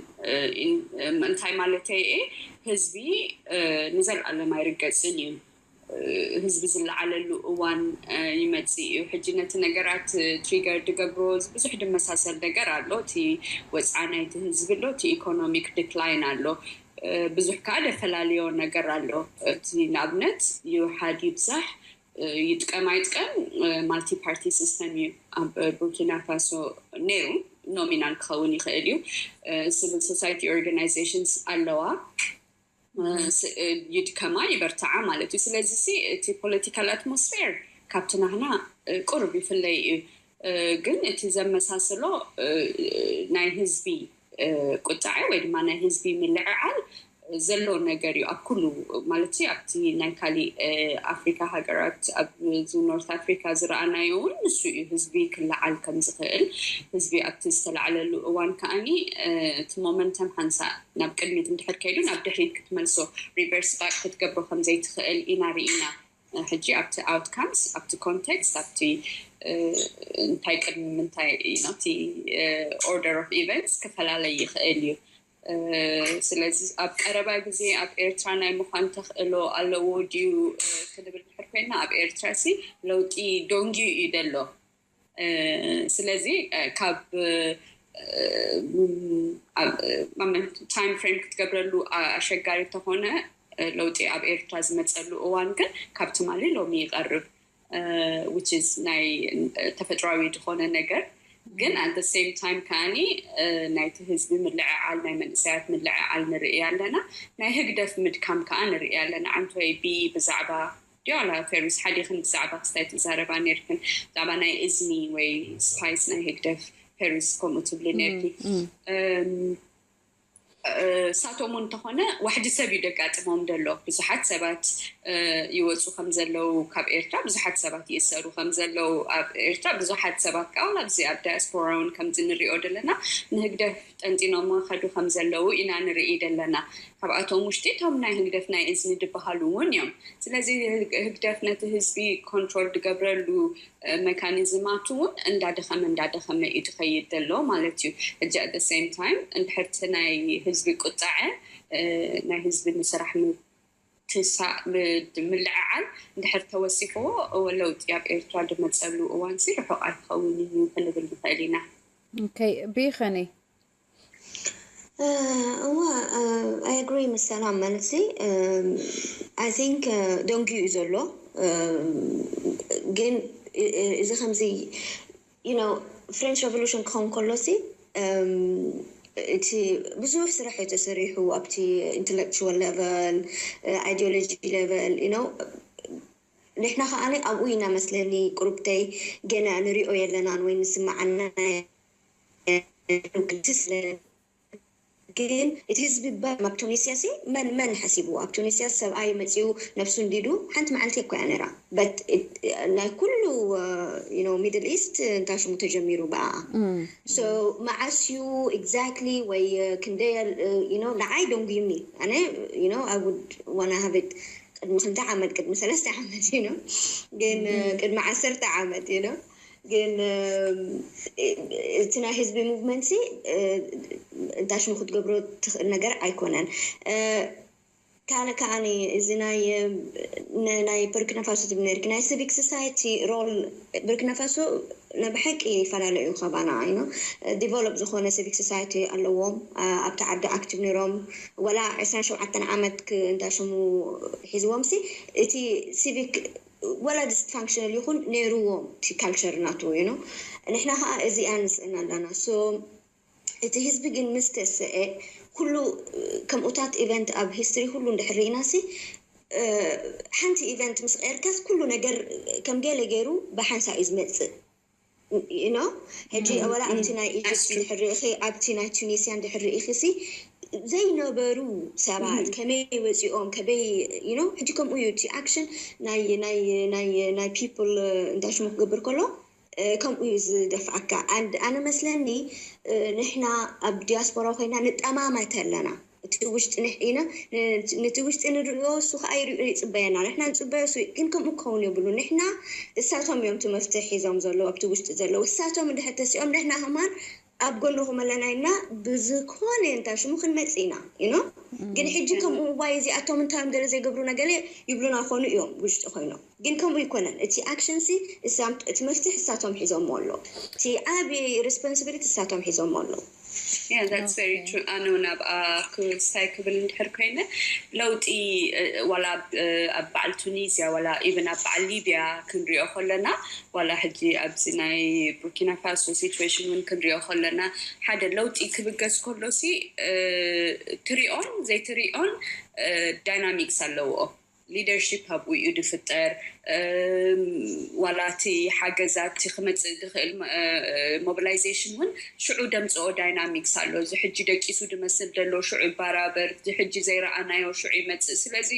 እንታይ ማለተይ እየ ህዝቢ ንዘለኣለም ኣይርገፅን እዩ። ህዝቢ ዝለዓለሉ እዋን ይመፅእ እዩ። ሕጂ ነቲ ነገራት ትሪገር ድገብሮ ብዙሕ ድመሳሰል ነገር ኣሎ። እቲ ወፅዓ ናይቲ ህዝቢ ኣሎ፣ እቲ ኢኮኖሚክ ዲክላይን ኣሎ። ብዙሕ ከዓ ደፈላልዮ ነገር ኣሎ። እቲ ንኣብነት ይውሓድ ይብዛሕ ይጥቀም ኣይጥቀም ማልቲ ፓርቲ ሲስተም እዩ ኣብ ቡርኪና ፋሶ ነይሩ። ኖሚናል ክኸውን ይኽእል እዩ። ሲቪል ሶሳይቲ ኦርጋናይዜሽንስ ኣለዋ። ይድከማ ይበርትዓ ማለት እዩ። ስለዚ እቲ ፖለቲካል ኣትሞስፌር ካብቲ ናህና ቁሩብ ይፍለይ እዩ። ግን እቲ ዘመሳስሎ ናይ ህዝቢ ቁጣዐ ወይ ድማ ናይ ህዝቢ ምልዕዓል ዘሎ ነገር እዩ ኣብ ኩሉ ማለት ኣብቲ ናይ ካሊእ ኣፍሪካ ሃገራት ኣብዚ ኖርት ኣፍሪካ ዝረኣናዮ እውን ንሱ እዩ ህዝቢ ክለዓል ከም ዝኽእል ህዝቢ ኣብቲ ዝተላዕለሉ እዋን ከዓኒ እቲ ሞመንተም ሓንሳእ ናብ ቅድሚት እንድሕር ከይዱ ናብ ድሕሪት ክትመልሶ ሪቨርስ ባክ ክትገብሮ ከም ዘይትኽእል ኢና ርኢና። ሕጂ ኣብቲ ኣውትካምስ ኣብቲ ኮንቴክስት ኣብቲ እንታይ ቅድሚ ምንታይ እቲ ኦርደር ኦፍ ኢቨንትስ ክፈላለይ ይኽእል እዩ። ስለዚ ኣብ ቀረባ ግዜ ኣብ ኤርትራ ናይ ምዃን ተኽእሎ ኣለዎ ድዩ ክንብል ድሕር ኮይና ኣብ ኤርትራ ሲ ለውጢ ዶንጊዩ እዩ ዘሎ። ስለዚ ካብ ታይም ፍሬም ክትገብረሉ ኣሸጋሪ ተኾነ ለውጢ ኣብ ኤርትራ ዝመፀሉ እዋን ግን ካብ ትማሊ ሎሚ ይቐርብ። ዊች ኢዝ ናይ ተፈጥሯዊ ዝኾነ ነገር ግን ኣት ሴም ታይም ከዓኒ ናይቲ ህዝቢ ምልዕዓል ናይ መንእሰያት ምልዕዓል ንርኢ ኣለና። ናይ ህግደፍ ምድካም ከዓ ንርኢ ኣለና። ዓንቶይ ቢ ብዛዕባ ዲዋላ ፌሩስ ሓዲኽን ብዛዕባ ክስታይ ትዛረባ ነርክን ብዛዕባ ናይ እዝኒ ወይ ስፓይስ ናይ ህግደፍ ፌሩስ ከምኡ ትብሊ ነርኪ። ሳቶም እውን እንተኾነ ዋሕዲ ሰብ እዩ ደጋጥሞም ደሎ። ብዙሓት ሰባት ይወፁ ከም ዘለዉ ካብ ኤርትራ ብዙሓት ሰባት ይእሰሩ ከም ዘለዉ ኣብ ኤርትራ ብዙሓት ሰባት ከዓ ኣብዚ ኣብ ዳያስፖራ እውን ከምዚ ንሪኦ ዘለና ንህግደፍ ጠንጢኖም ከዱ ከም ዘለዉ ኢና ንርኢ ደለና። ካብኣቶም ውሽጢ እቶም ናይ ህግደፍ ናይ እዝኒ ድበሃሉ እውን እዮም። ስለዚ ህግደፍ ነቲ ህዝቢ ኮንትሮል ድገብረሉ መካኒዝማቱ እውን እንዳደኸመ እንዳደኸመ እዩ ትኸይድ ዘሎ ማለት እዩ። ሕጂ ኣት ሴም ታይም እንድሕርቲ ናይ ህዝቢ ቁጣዐ ናይ ህዝቢ ንስራሕ ምልዕዓል እንድሕር ተወሲኽዎ ለውጢ ኣብ ኤርትራ ድመፀሉ እዋን ሲ ርሑቕ ኣይክኸውን እዩ ክንብል ንኽእል ኢና። ብይኸነይ እዋ ኣይ ኣግሪ ምስ ሰላም ማለት ሲ ኣይ ቲንክ ደንጊዩ እዩ ዘሎ። ግን እዚ ከምዚ you know ፍሬንች ሬቮሉሽን ክኸውን ከሎ ሲ እቲ ብዙሕ ስራሕ እዩ ተሰሪሑ ኣብቲ ኢንተሌክቹዋል ሌቨል፣ ኣይዲዮሎጂ ሌቨል። ንሕና ከዓኒ ኣብኡ ኢና መስለኒ ቁሩብተይ ገና ንሪኦ የለናን ወይ ንስምዓና ግን እቲ ህዝቢ ባ ኣብ ቱኒስያ ሲ መን መን ሓሲቡ ኣብ ቱኒስያ ሰብኣይ መፂኡ ነብሱ እንዲዱ ሓንቲ መዓልቲ እኮ እያ ነራ በት ናይ ኩሉ ሚድል ኢስት እንታይ ሽሙ ተጀሚሩ ብኣ so መዓስ ዩ exactly ወይ ክንደይ ንዓይ ደንጉይኒ ኣነ I would wanna have it ቅድሚ ክንተ ዓመት ቅድሚ ሰለስተ ዓመት ዩ ግን ቅድሚ ዓሰርተ ዓመት ዩ ግን እቲ ናይ ህዝቢ ሙቭመንት ሲ እንታይ ሽሙ ክትገብሮ ትኽእል ነገር ኣይኮነን። ካልእ ከዓኒ እዚ ናይ ናይ ብርኪና ፋሶ ትብል ነርኪ ናይ ሲቪክ ሶሳይቲ ሮል ብርኪና ፋሶ ናይ ብሓቂ ይፈላለ እዩ ካባና you know develop ዝኾነ ሲቪክ ሶሳይቲ ኣለዎም ኣብቲ ዓዲ ኣክቲቭ ነይሮም ወላ ዕስራን ሸውዓተን ዓመት እንታይ ሽሙ ሒዝዎም ሲ እቲ ሲቪክ ወላ ዲስፋንክሽናል ይኹን ነይርዎም እቲ ካልቸር ናቱ you know ንሕና ከዓ እዚኣ ንስእን ኣለና so እቲ ህዝቢ ግን ምስ ተስአ ኩሉ ከምኡታት ኢቨንት ኣብ ሂስትሪ ኩሉ እንድሕር ርኢና ሲ ሓንቲ ኢቨንት ምስ ቀየርካስ ኩሉ ነገር ከም ገለ ገይሩ ብሓንሳ እዩ ዝመፅእ። ኖ ሕጂ ወላ ኣብቲ ናይ ኢጅፕት እንድሕር ርኢኺ ኣብቲ ናይ ቱኒስያ እንድሕር ርኢኺ ሲ ዘይነበሩ ሰባት ከመይ ወፂኦም ከመይ ኖ ሕጂ ከምኡ እዩ እቲ ኣክሽን ናይ ናይ ናይ ናይ ፒፕል እንታይ ሽሙ ክገብር ከሎ ከምኡ እዩ ዝደፍኣካ። ኣነ መስለኒ ንሕና ኣብ ዲያስፖራ ኮይና ንጠማመት ኣለና። እቲ ውሽጢ ንሕና ነቲ ውሽጢ ንርእዮ እሱ ከዓ ይጽበየና። ንሕና ንጽበዮ እሱ ግን ከምኡ ክኸውን የብሉ። ንሕና እሳቶም እዮም ትምህርቲ ሒዞም ዘለዉ ኣብቲ ውሽጢ ዘለዉ እሳቶም እንድሕር ተሲኦም ንሕና ከማን ኣብ ጎንኹም ኣለና ኢልና ብዝኮነ እንታ ሽሙ ክንመጽእ ኢና ኢኖ ግን ሕጂ ከምኡ ዋይ እዚኣቶም እንታዮም ገለ ዘይገብሩ ነገለ ይብሉና ኮኑ እዮም ውሽጢ ኮይኖም ግን ከምኡ ይኮነን እቲ ኣክሽን ሲ እሳም እቲ መፍትሕ እሳቶም ሒዞሞ ኣሎ እቲ ዓቢ ሪስፖንሲቢሊቲ እሳቶም ሒዞሞ ኣሎ Yeah, that's very true. ኣነ እውን ኣብኣ ክሳይ ክብል እንድሕር ኮይነ ለውጢ ዋላ ኣብ በዓል ቱኒዝያ ዋላ ኢቨን ኣብ በዓል ሊብያ ክንሪኦ ከለና ዋላ ሕጂ ኣብዚ ናይ ቡርኪና ፋሶ ሲትዌሽን እውን ክንሪኦ ከለና ሓደ ለውጢ ክብገስ ከሎ ሲ ትሪኦን ዘይትሪኦን ዳይናሚክስ ኣለዎ። ሊደርሺፕ ኣብኡ እዩ ዝፍጠር። ዋላ እቲ ሓገዛት ክመፅእ ዝኽእል ሞቢላይዜሽን እውን ሽዑ ደምፅኦ ዳይናሚክስ ኣሎ። እዚ ሕጂ ደቂሱ ዝመስል ዘሎ ሽዑ ይባራበር፣ እዚ ሕጂ ዘይረኣናዮ ሽዑ ይመፅእ። ስለዚ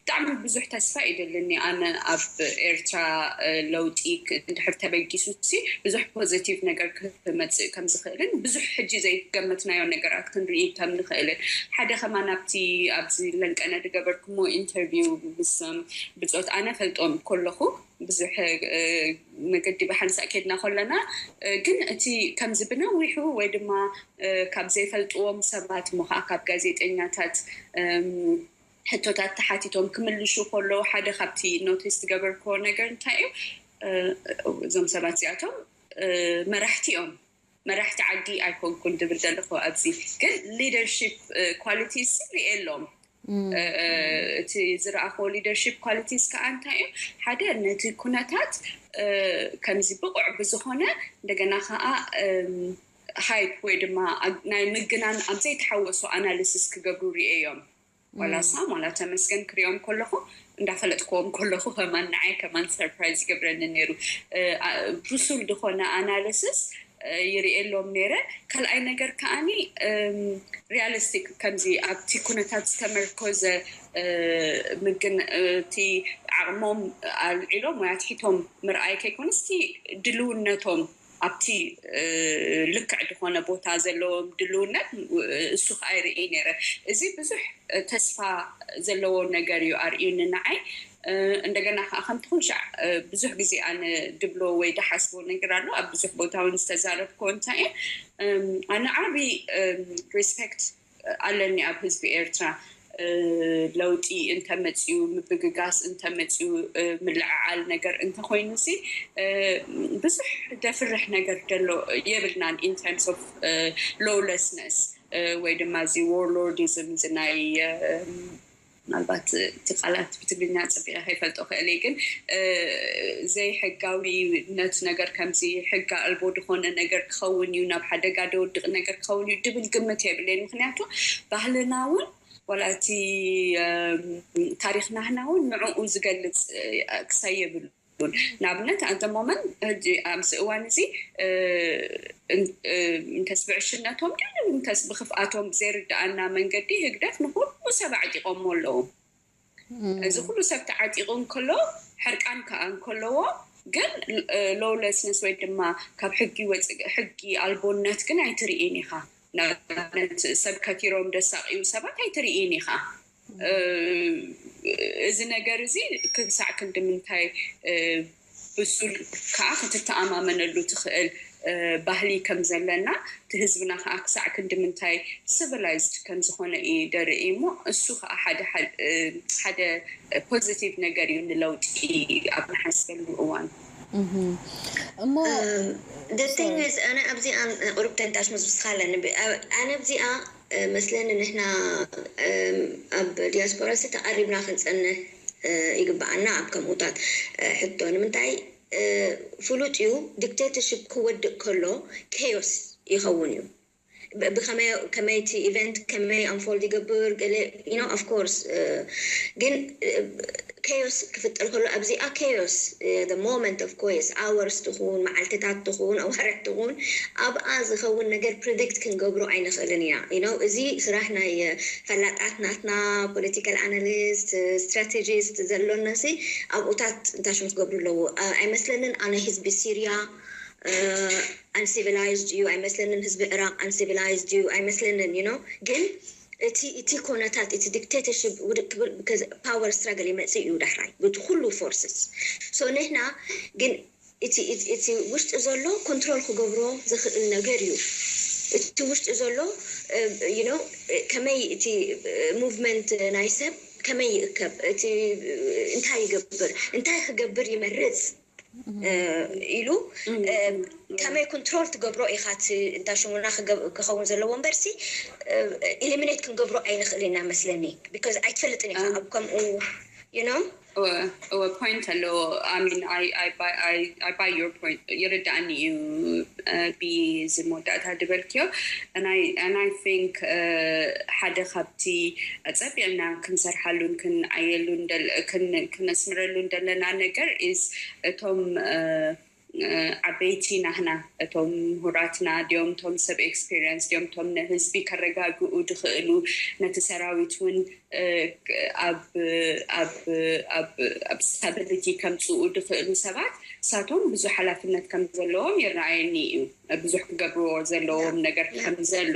ብጣዕሚ ብዙሕ ተስፋ ይደልኒ ኣነ ኣብ ኤርትራ ለውጢ እንድሕር ተበጊሱ ሲ ብዙሕ ፖዘቲቭ ነገር ክመፅእ ከም ዝኽእልን ብዙሕ ሕጂ ዘይገመትናዮ ነገራት ክንርኢ ከም ንኽእልን ሓደ ከማን ኣብቲ ኣብዚ ለንቀነ ዝገበርኩሞ ኢንተርቪው ምስ ብፆት ኣነ ፈልጦም ከለኹ ብዙሕ መገዲ ብሓንሳእ ኬድና ከለና ግን እቲ ከምዚ ብነዊሑ ወይ ድማ ካብ ዘይፈልጥዎም ሰባት እሞ ከዓ ካብ ጋዜጠኛታት ሕቶታት ተሓቲቶም ክምልሹ ከለዉ ሓደ ካብቲ ኖቲስ ዝገበርክዎ ነገር እንታይ እዩ እዞም ሰባት እዚኣቶም መራሕቲ እዮም መራሕቲ ዓዲ ኣይኮንኩን ዝብል ዘለኹ ኣብዚ ግን ሊደርሺፕ ኳሊቲስ ሪኤ ኣሎም እቲ ዝረኣኽዎ ሊደርሺፕ ኳሊቲስ ከዓ እንታይ እዩ ሓደ ነቲ ኩነታት ከምዚ ብቑዕ ብዝኾነ እንደገና ከዓ ሃይፕ ወይ ድማ ናይ ምግናን ኣብ ዘይተሓወሱ ኣናሊሲስ ክገብሩ ሪኤ እዮም ዋላ ሳም ዋላ ተመስገን ክሪኦም ከለኹ እንዳፈለጥክዎም ከለኹ ከማን ንዓይ ከማን ሰርፕራይዝ ይገብረኒ ነይሩ ብሱል ዝኾነ ኣናሊሲስ ይርእየሎም ነይረ ካልኣይ ነገር ከዓኒ ሪያሊስቲክ ከምዚ ኣብቲ ኩነታት ዝተመርኮዘ ምግን እቲ ዓቕሞም ኣልዒሎም ወይ ኣትሒቶም ምርኣይ ከይኮነስ እቲ ድልውነቶም ኣብቲ ልክዕ ዝኾነ ቦታ ዘለዎም ድልውነት እሱ ከዓ ይርኢ ነይረ እዚ ብዙሕ ተስፋ ዘለዎ ነገር እዩ ኣርእዩኒ ንዓይ እንደገና ከዓ ከምቲ ኩልሻዕ ብዙሕ ግዜ ኣነ ድብሎ ወይ ድሓስቦ ነገር ኣሎ ኣብ ብዙሕ ቦታ እውን ዝተዛረብኮ እንታይ እየ ኣነ ዓብይ ሪስፔክት ኣለኒ ኣብ ህዝቢ ኤርትራ ለውጢ እንተመፅኡ ምብግጋስ እንተመፅኡ ምልዕዓል ነገር እንተኮይኑ ሲ ብዙሕ ደፍርሕ ነገር ደሎ የብልናን in terms of lawlessness ወይ ድማ እዚ warlordism እዚ ናይ ምናልባት እቲ ቃላት ብትግርኛ ፀቢቐ ከይፈልጦ ክእል ግን ዘይሕጋዊነት ነገር ከምዚ ሕጋ ኣልቦ ዝኾነ ነገር ክኸውን እዩ ናብ ሓደጋ ደወድቕ ነገር ክኸውን እዩ ድብል ግምት የብለይን ምክንያቱ ባህልና እውን ዋላ እቲ ታሪክና ህና እውን ንዕኡ ዝገልፅ ክሳይ የብሉ ንኣብነት ኣንተ ሞመን ሕጂ ኣብዚ እዋን እዚ እንተስ ብዕሽነቶም ድዩ እንተስ ብክፍኣቶም ብዘይርድኣና መንገዲ ህግደፍ ንኩሉ ሰብ ዓጢቆሞ ኣለዉ እዚ ኩሉ ሰብ ተዓጢቁ እንከሎ ሕርቃን ከዓ እንከለዎ ግን lawlessness ወይ ድማ ካብ ሕጊ ወፅእ ሕጊ ኣልቦነት ግን ኣይትርኢን ኢኻ ንኣብነት ሰብ ከቲሮም ደሳቂዩ ሰባት ኣይትርኢን ኢኻ እዚ ነገር እዚ ክሳዕ ክንዲ ምንታይ ብሱል ከዓ ክትተኣማመነሉ ትኽእል ባህሊ ከም ዘለና እቲ ህዝብና ከዓ ክሳዕ ክንዲ ምንታይ civilized ከም ዝኾነ እዩ ደርኢ እሞ እሱ ከዓ ሓደ ሓደ positive ነገር እዩ ንለውጢ ኣብ ንሓስበሉ እዋን እሞ the thing is ኣነ ኣብዚኣ ቁሩብ ተንታሽ ምስ ብስካ ኣለኒ ኣነ ኣብዚኣ መስለኒ ንሕና ኣብ ዲያስፖራ ሲ ተቐሪብና ክንፀንሕ ይግበኣና ኣብ ከምኡታት ሕቶ ንምንታይ ፍሉጥ እዩ dictatorship ክወድእ ከሎ chaos ይኸውን እዩ ብከመይ ከመይ እቲ event ከመይ unfold ይገብር ገለ you know of course ግን chaos ክፍጠር ከሎ ኣብዚኣ chaos the moment of chaos hours ትኹን መዓልትታት ትኹን ኣዋርሕ ትኹን ኣብኣ ዝኸውን ነገር predict ክንገብሮ ኣይንኽእልን ኢና you know እዚ ስራሕ ናይ ፈላጣት ናትና political analyst strategist ዘሎና ሲ ኣብኡታት እንታይ ሽም ክገብሩ ኣለዎ ኣይመስለንን ኣነ ህዝቢ ሲርያ uncivilized እዩ ኣይመስለንን ህዝቢ ዕራቅ uncivilized እዩ ኣይመስለንን you know ግን እቲ እቲ ኮነታት እቲ dictatorship ውድቅ ክብል power struggle ይመጽእ እዩ ዳሕራይ ብቲ ኩሉ forces so ንሕና ግን እቲ ውሽጢ ዘሎ control ክገብሮ ዝኽእል ነገር እዩ እቲ ውሽጢ ዘሎ you know ከመይ እቲ movement ናይ ሰብ ከመይ ይእከብ እቲ እንታይ ይገብር እንታይ ክገብር ይመርጽ ኢሉ ከመይ control ትገብሮ ኢኻ እቲ እንታይ ሽሙና ክኸውን ዘለዎ እምበርሲ eliminate ክንገብሮ ኣይንኽእል ኢና መስለኒ because ኣይትፈልጥን ኢኻ ኣብ ከምኡ you know እወ point ኣለዎ ኣሚን I buy your point ይርዳእኒ እዩ ብዚ መወዳእታ ዝበልክዮ and I think ሓደ ካብቲ ጸቢቕና ክንሰርሓሉን ክንዓየሉን ክነስምረሉን ዘለና ነገር is እቶም ዓበይቲ ናህና እቶም ምሁራትና ድዮም እቶም ሰብ experience ድዮም እቶም ንህዝቢ ከረጋግኡ ድኽእሉ ነቲ ሰራዊት እውን ኣብ stability ከምፅኡ ድኽእሉ ሰባት እሳቶም ብዙሕ ሓላፍነት ከም ዘለዎም ይረኣየኒ እዩ። ብዙሕ ክገብርዎ ዘለዎም ነገር ከም ዘሎ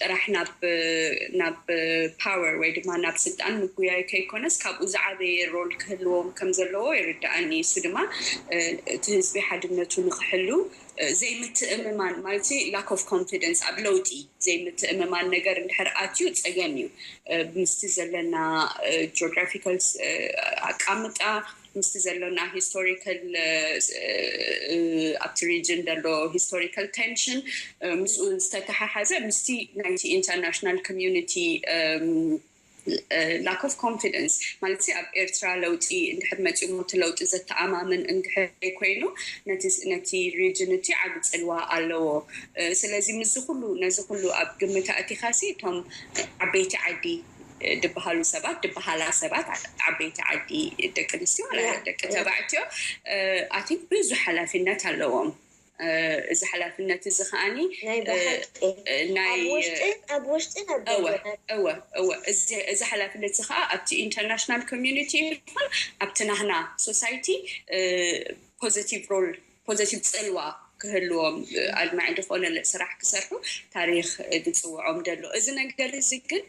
ጥራሕ ናብ ናብ power ወይ ድማ ናብ ስልጣን ምጉያይ ከይኮነስ ካብኡ ዝዓበየ role ክህልዎም ከም ዘለዎ ይርዳኣኒ። እሱ ድማ እቲ ህዝቢ ሓድነቱ ንክሕሉ ዘይምትእምማን ማለት lack of confidence ኣብ ለውጢ ዘይምትእምማን ነገር እንድሕር ኣትዩ ፀገም እዩ። ምስቲ ዘለና geographical ኣቃምጣ ምስቲ ዘሎና historical ኣብቲ region ዘሎ historical tension ምስኡ ዝተተሓሓዘ ምስቲ ናይቲ international community lack of confidence ማለት ኣብ ኤርትራ ለውጢ እንድሕር መፂኡ እቲ ለውጢ ዘተኣማምን እንድሕር ኮይኑ ነቲ region እቲ ዓቢ ፅልዋ ኣለዎ። ስለዚ ምስዚ ኩሉ ነዚ ኩሉ ኣብ ግምት ኣእቲኻሲ እቶም ዓበይቲ ዓዲ ድበሃሉ ሰባት ድበሃላ ሰባት ዓበይቲ ዓዲ ደቂ ኣንስትዮ ዋላ ደቂ ተባዕትዮ ኣቲንክ ብዙሕ ሓላፊነት ኣለዎም። እዚ ሓላፍነት እዚ ከዓኒ ናይ ብሓቂ ናይ ኣብ ውሽጥን ኣብ ውሽጥን ኣብ እወ ደገን እወ እወ እዚ እዚ ሓላፍነት እዚ ከዓ ኣብቲ international community ይኹን ኣብቲ ናህና society positive role positive ፅልዋ ክህልዎም ኣድማዒ ዝኾነ ስራሕ ክሰርሑ ታሪኽ ዝፅውዖም ዘሎ። እዚ ነገር እዚ ግን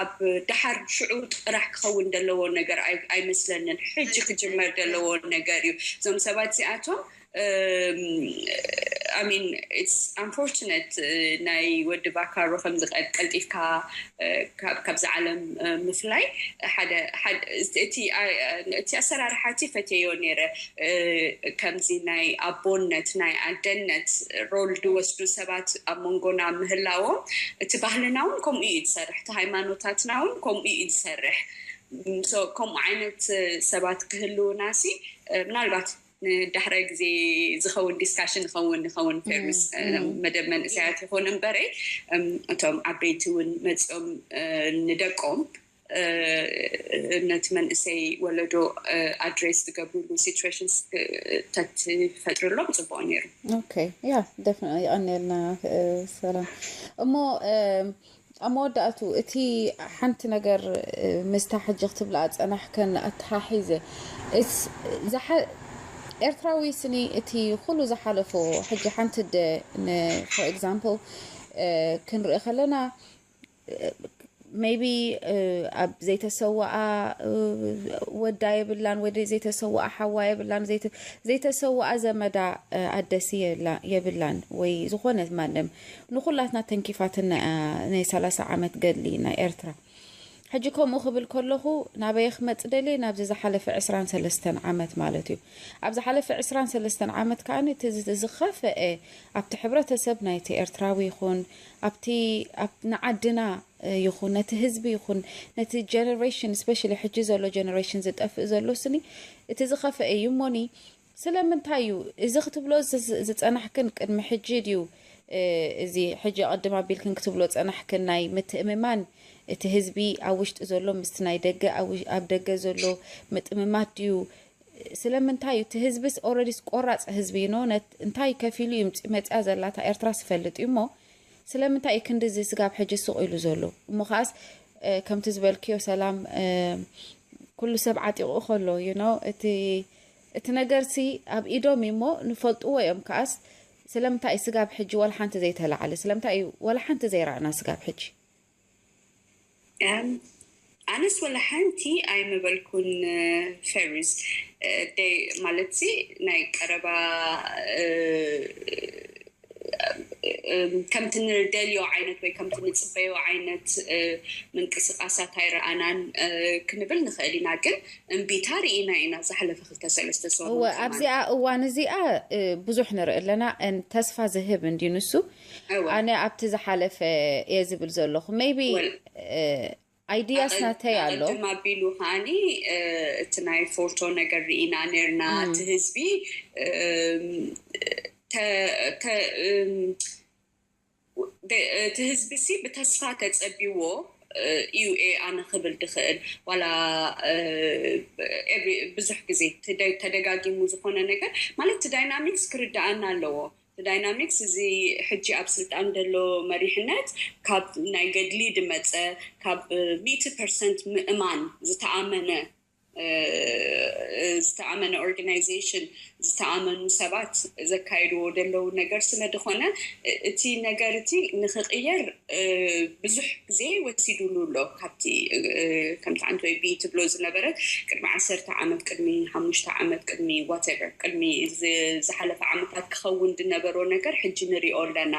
ኣብ ደሓር ሽዑ ጥራሕ ክኸውን ዘለዎ ነገር ኣይመስለንን። ሕጂ ክጅመር ዘለዎ ነገር እዩ። እዞም ሰባት እዚኣቶም I mean it's unfortunate ናይ ወዲ ቫካሮ ከምዚ ቀልጢፍካ ካብዛ ዓለም ምፍላይ ሓደ እቲ ኣሰራርሓ እቲ ፈትየዮ ነይረ። ከምዚ ናይ ኣቦነት ናይ ኣደነት role ዝወስዱ ሰባት ኣብ መንጎና ምህላዎም እቲ ባህልና እውን ከምኡ እዩ ዝሰርሕ፣ እቲ ሃይማኖታትና እውን ከምኡ እዩ ዝሰርሕ። ከምኡ ዓይነት ሰባት ክህልውና ሲ ምናልባት ንዳሕራይ ግዜ ዝኸውን discussion ይኸውን ይኸውን ፌርምስ መደብ መንእሰያት ይኹን እምበረይ እቶም ዓበይቲ እውን መፂኦም ንደቆም ነቲ መንእሰይ ወለዶ address ዝገብርሉ situations ተትፈጥርሎም ፅቡቅ ነይሩ። Okay yeah definitely የቀንየልና ሰላም እሞ ኣብ መወዳእቱ እቲ ሓንቲ ነገር ምስታ ሕጂ ክትብላ ፀናሕከን ኣተሓሒዘ ኤርትራዊ ስኒ እቲ ኩሉ ዝሓለፎ ሕጂ ሓንቲ ደ for example ክንርኢ ከለና maybe ኣብ ዘይተሰወኣ ወዳ የብላን ወይ ዘይተሰወኣ ሓዋ የብላን ዘይተሰወኣ ዘመዳ ኣደሲ የብላን ወይ ዝኾነ ማንም ንኹላትና ተንኪፋትና ናይ ሰላሳ ዓመት ገድሊ ናይ ኤርትራ ሕጂ ከምኡ ክብል ከለኹ ናበየ ክመፅ ደልየ ናብዚ ዝሓለፈ ዕስራን ሰለስተን ዓመት ማለት እዩ ኣብ ዝሓለፈ ዕስራን ሰለስተን ዓመት ከዓ እቲ ዝኸፈአ ኣብቲ ሕብረተሰብ ናይቲ ኤርትራዊ ይኹን ኣብቲ ንዓድና ይኹን ነቲ ህዝቢ ይኹን ነቲ generation especially ሕጂ ዘሎ generation ዝጠፍእ ዘሎ ስኒ እቲ ዝኸፈአ እዩ እሞኒ ስለምንታይ እዩ እዚ ክትብሎ ዝፀናሕክን ቅድሚ ሕጂ ድዩ እዚ ሕጂ ቅድም ኣቢልክን ክትብሎ ጸናሕክን ናይ ምትእምማን፣ እቲ ህዝቢ ኣብ ውሽጢ ዘሎ ምስቲ ናይ ደገ፣ ኣብ ደገ ዘሎ ምጥምማት ድዩ? ስለምንታይ እዩ እቲ ህዝብስ ኦረዲስ ቆራፅ ህዝቢ እዩ ኖ እንታይ ከፊሉ እዩ መፅያ ዘላታ ኤርትራ ስፈልጥ እዩ እሞ ስለምንታይ እዩ ክንድዚ ስጋብ ሕጂ ስቕ ኢሉ ዘሎ እሞ ከዓስ ከምቲ ዝበልክዮ ሰላም ኩሉ ሰብ ዓጢቑ ከሎ ዩ ኖ እቲ እቲ ነገር ሲ ኣብ ኢዶም እዩ እሞ ንፈልጥዎ እዮም ከዓስ ስለምንታይ እዩ ስጋብ ሕጂ ወላ ሓንቲ ዘይተላዓለ ስለምንታይ እዩ ወላ ሓንቲ ዘይረኣና ስጋብ ሕጂ ኣነስ ወላ ሓንቲ ኣይምበልኩን ፈሪዝ ደይ ማለት ሲ ናይ ቀረባ ከምቲ ንደልዮ ዓይነት ወይ ከምቲ ንፅበዮ ዓይነት ምንቅስቃሳት ኣይረኣናን ክንብል ንኽእል ኢና ግን እምቢታ ርኢና ኢና ዝሓለፈ ክልተ ሰለስተ ሰሙን እወ ኣብዚኣ እዋን እዚኣ ብዙሕ ንርኢ ኣለና ተስፋ ዝህብ እንዲ ንሱ ኣነ ኣብቲ ዝሓለፈ እየ ዝብል ዘለኹ maybe ideas ናተይ ኣሎ ኣቢሉ ከዓኒ እቲ ናይ ፎቶ ነገር ርኢና ነርና እቲ ህዝቢ እቲ ህዝቢ ሲ ብተስፋ ተፀቢዎ እዩ ኤ ኣነ ክብል ድኽእል ዋላ ብዙሕ ግዜ ተደጋጊሙ ዝኾነ ነገር ማለት ዳይናሚክስ ክርዳኣና ኣለዎ ዳይናሚክስ እዚ ሕጂ ኣብ ስልጣን ዘሎ መሪሕነት ካብ ናይ ገድሊ ድመፀ ካብ ሚእቲ ፐርሰንት ምእማን ዝተኣመነ ዝተኣመነ ኦርጋናይዜሽን ዝተኣመኑ ሰባት ዘካይድዎ ዘለዉ ነገር ስለ ዝኾነ እቲ ነገር እቲ ንክቅየር ብዙሕ ግዜ ወሲዱሉ ኣሎ ካብቲ ከምቲ ዓንተወይ ቢ ትብሎ ዝነበረት ቅድሚ ዓሰርተ ዓመት ቅድሚ ሓሙሽተ ዓመት ቅድሚ ዋቴቨር ቅድሚ ዝሓለፈ ዓመታት ክኸውን ዝነበሮ ነገር ሕጂ ንሪኦ ኣለና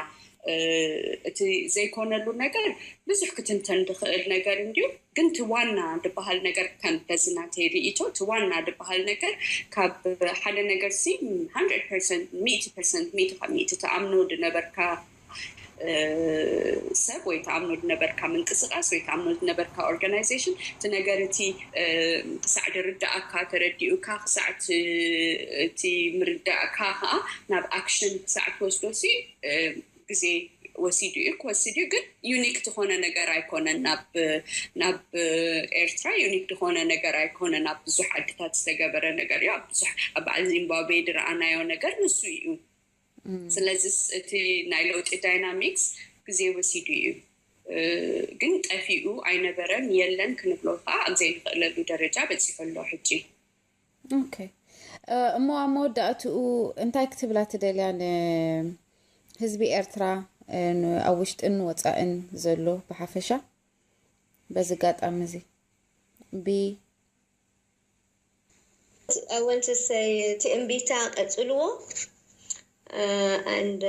እቲ ዘይኮነሉ ነገር ብዙሕ ክትንተን ዝኽእል ነገር እንድዩ ግን እቲ ዋና ዝበሃል ነገር ከም በዚ ናተይ ርእይቶ እቲ ዋና ዝበሃል ነገር ካብ ሓደ ነገር ሲ ሚእቲ ፐርሰንት ሚእቲ ካብ ሚእቲ ትኣምኖ ዝነበርካ ሰብ ወይ ትኣምኖ ዝነበርካ ምንቅስቃስ ወይ ትኣምኖ ዝነበርካ ኦርጋናይዜሽን እቲ ነገር እቲ ክሳዕ ዝርዳእካ ተረዲኡካ ክሳዕ እቲ ምርዳእካ ከዓ ናብ ኣክሽን ክሳዕ ትወስዶ ሲ ግዜ ወሲዱ እዩ ክወስድ እዩ ግን ዩኒክ ዝኾነ ነገር ኣይኮነን ናብ ናብ ኤርትራ ዩኒክ ዝኾነ ነገር ኣይኮነን ኣብ ብዙሕ ዓድታት ዝተገበረ ነገር እዩ ኣብ ብዙሕ ኣብ በዓል ዚምባብዌ ዝረኣናዮ ነገር ንሱ እዩ ስለዚ እቲ ናይ ለውጢ ዳይናሚክስ ግዜ ወሲዱ እዩ ግን ጠፊኡ ኣይነበረን የለን ክንብሎ ከዓ ኣብ ዘይንኽእለሉ ደረጃ በፂሑ ኣሎ ሕጂ ኦኬ እሞ ኣብ መወዳእትኡ እንታይ ክትብላ ትደልያ ንህዝቢ ኤርትራ ኣብ ውሽጥን ወፃእን ዘሎ ብሓፈሻ በዚ ጋጣሚ እዚ ቢ I want to say እቲ እምቢታ ቀጽልዎ and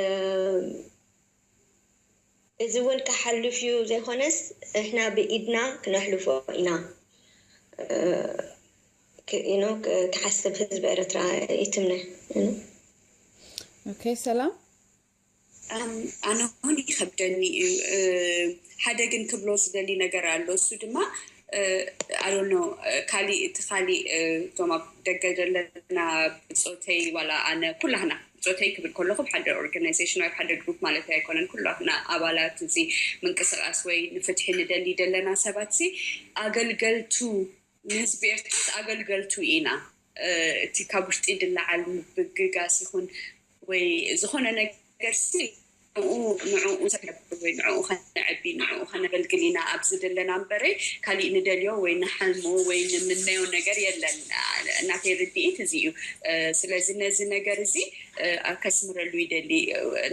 እዚ እውን ክሓልፍ እዩ ዘይኮነስ ንሕና ብኢድና ክነሕልፎ ኢና you know ክሓስብ ህዝቢ ኤረትራ ይትምነ okay ሰላም ኣነ እውን ይከብደኒ እዩ ሓደ ግን ክብሎ ዝደሊ ነገር ኣሎ እሱ ድማ ኣሎኖ ካሊእ እቲ ካሊእ እቶም ኣብ ደገ ዘለና ብፆተይ ዋላ ኣነ ኩላህና ብፆተይ ክብል ከለኹ ሓደ ኦርጋናይዜሽን ወይ ሓደ ግሩፕ ማለት ኣይኮነን ኩላህና ኣባላት እዚ ምንቅስቃስ ወይ ንፍትሒ ንደሊ ዘለና ሰባት ሲ ኣገልገልቱ ንህዝቢ ኤርትራስ ኣገልገልቱ ኢና እቲ ካብ ውሽጢ ድለዓል ምብግጋስ ይኹን ወይ ዝኾነ ነገር ሲ ንኡ ንዕኡ ሰነብር ወይ ንዕኡ ከነዕቢ ንዕኡ ከነገልግል ኢና ኣብዚ ዘለና እምበረ ካሊእ ንደልዮ ወይ ንሓልሞ ወይ ንምነዮ ነገር የለን እናተይ ርድኢት እዚ እዩ ስለዚ ነዚ ነገር እዚ ከስምረሉ ይደሊ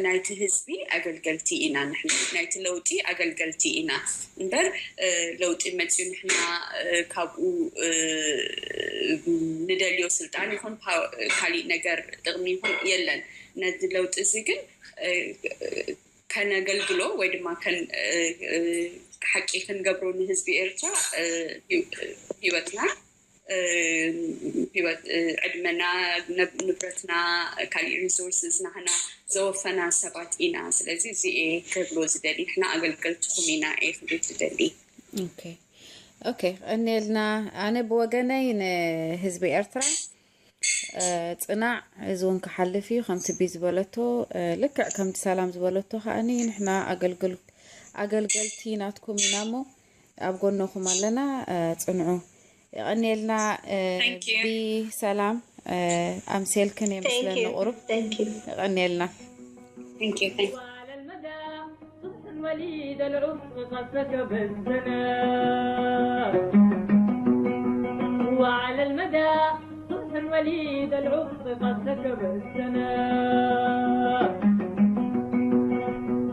ናይቲ ህዝቢ ኣገልገልቲ ኢና ንሕና ናይቲ ለውጢ ኣገልገልቲ ኢና እምበር ለውጢ መፅዩ ንሕና ካብኡ ንደልዮ ስልጣን ይኹን ካሊእ ነገር ጥቕሚ ይኹን የለን ነዚ ለውጢ እዚ ግን ከነገልግሎ ወይ ድማ ሓቂ ክንገብሮ ንህዝቢ ኤርትራ ህይወትና ዕድመና ንብረትና ካሊእ resources ናህና ዘወፈና ሰባት ኢና ስለዚ እዚ ክብሎ ዝደሊ ንሕና ኣገልገልትኹም ኢና እየ ክብል ዝደሊ okay ቀኒልና ኣነ ብወገነይ ንህዝቢ ኤርትራ እ፣ ጽናዕ፣ እዚ እውን ክሓልፍ እዩ። ከምቲ ቢ ዝበለቶ፣ እ፣ ልክዕ ከምቲ ሰላም ዝበለቶ ከኣኒ ንሕና ኣገልግል-፣ ኣገልገልቲ ናትኩም ኢና እሞ ኣብ ጎንኹም ኣለና። እ፣ ጽንዑ። የቐንየልና። እ፣ Thank you. ቢ ሰላም፣ እ፣ ኣምሴልክን የመስለኒ ቁሩብ። Thank you. የቐንየልና። Thank you. Thank you. وعلى المدى صبح وليد العشق قد سكب السنا. وعلى المدى صبح وليد العشق قد سكب السنا.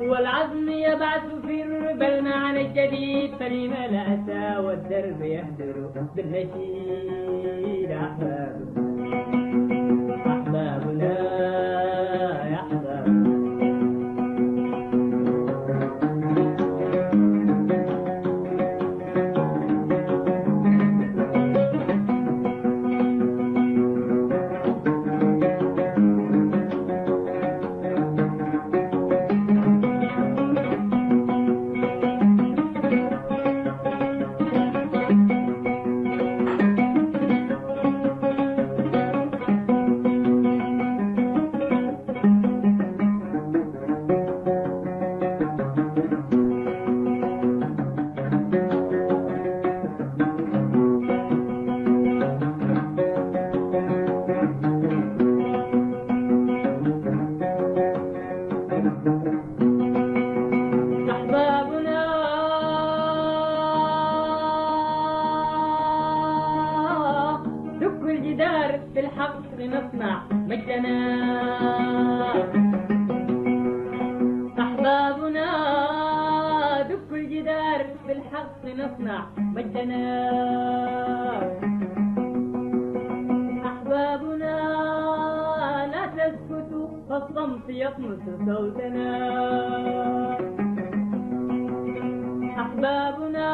والعزم يبعث في الربا المعنى الجديد، فلم لا أتى والدرب يهدر بالنشيد أحباب. أحبابنا يا أحباب. أحبابنا دق الجدار، بالحق نصنع مجدنا. أحبابنا دق الجدار، بالحق نصنع مجدنا. أحبابنا لا تسكتوا، فالصمت يطمس صوتنا. أحبابنا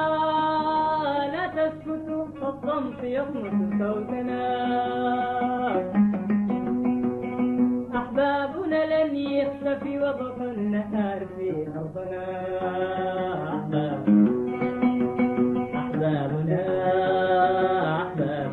لا تسكتوا، فالصمت يطمس صوتنا. أحبابنا لن يختفي وضح النهار في أرضنا. أحباب، أحبابنا، أحباب.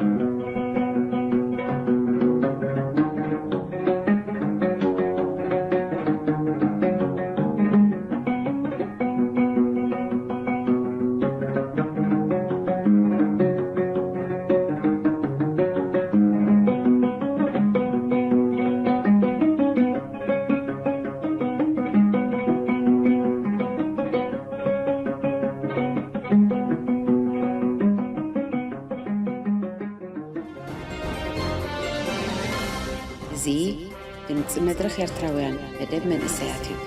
እዚ ድምፂ መድረኽ ኤርትራውያን መደብ መንእሰያት እዩ።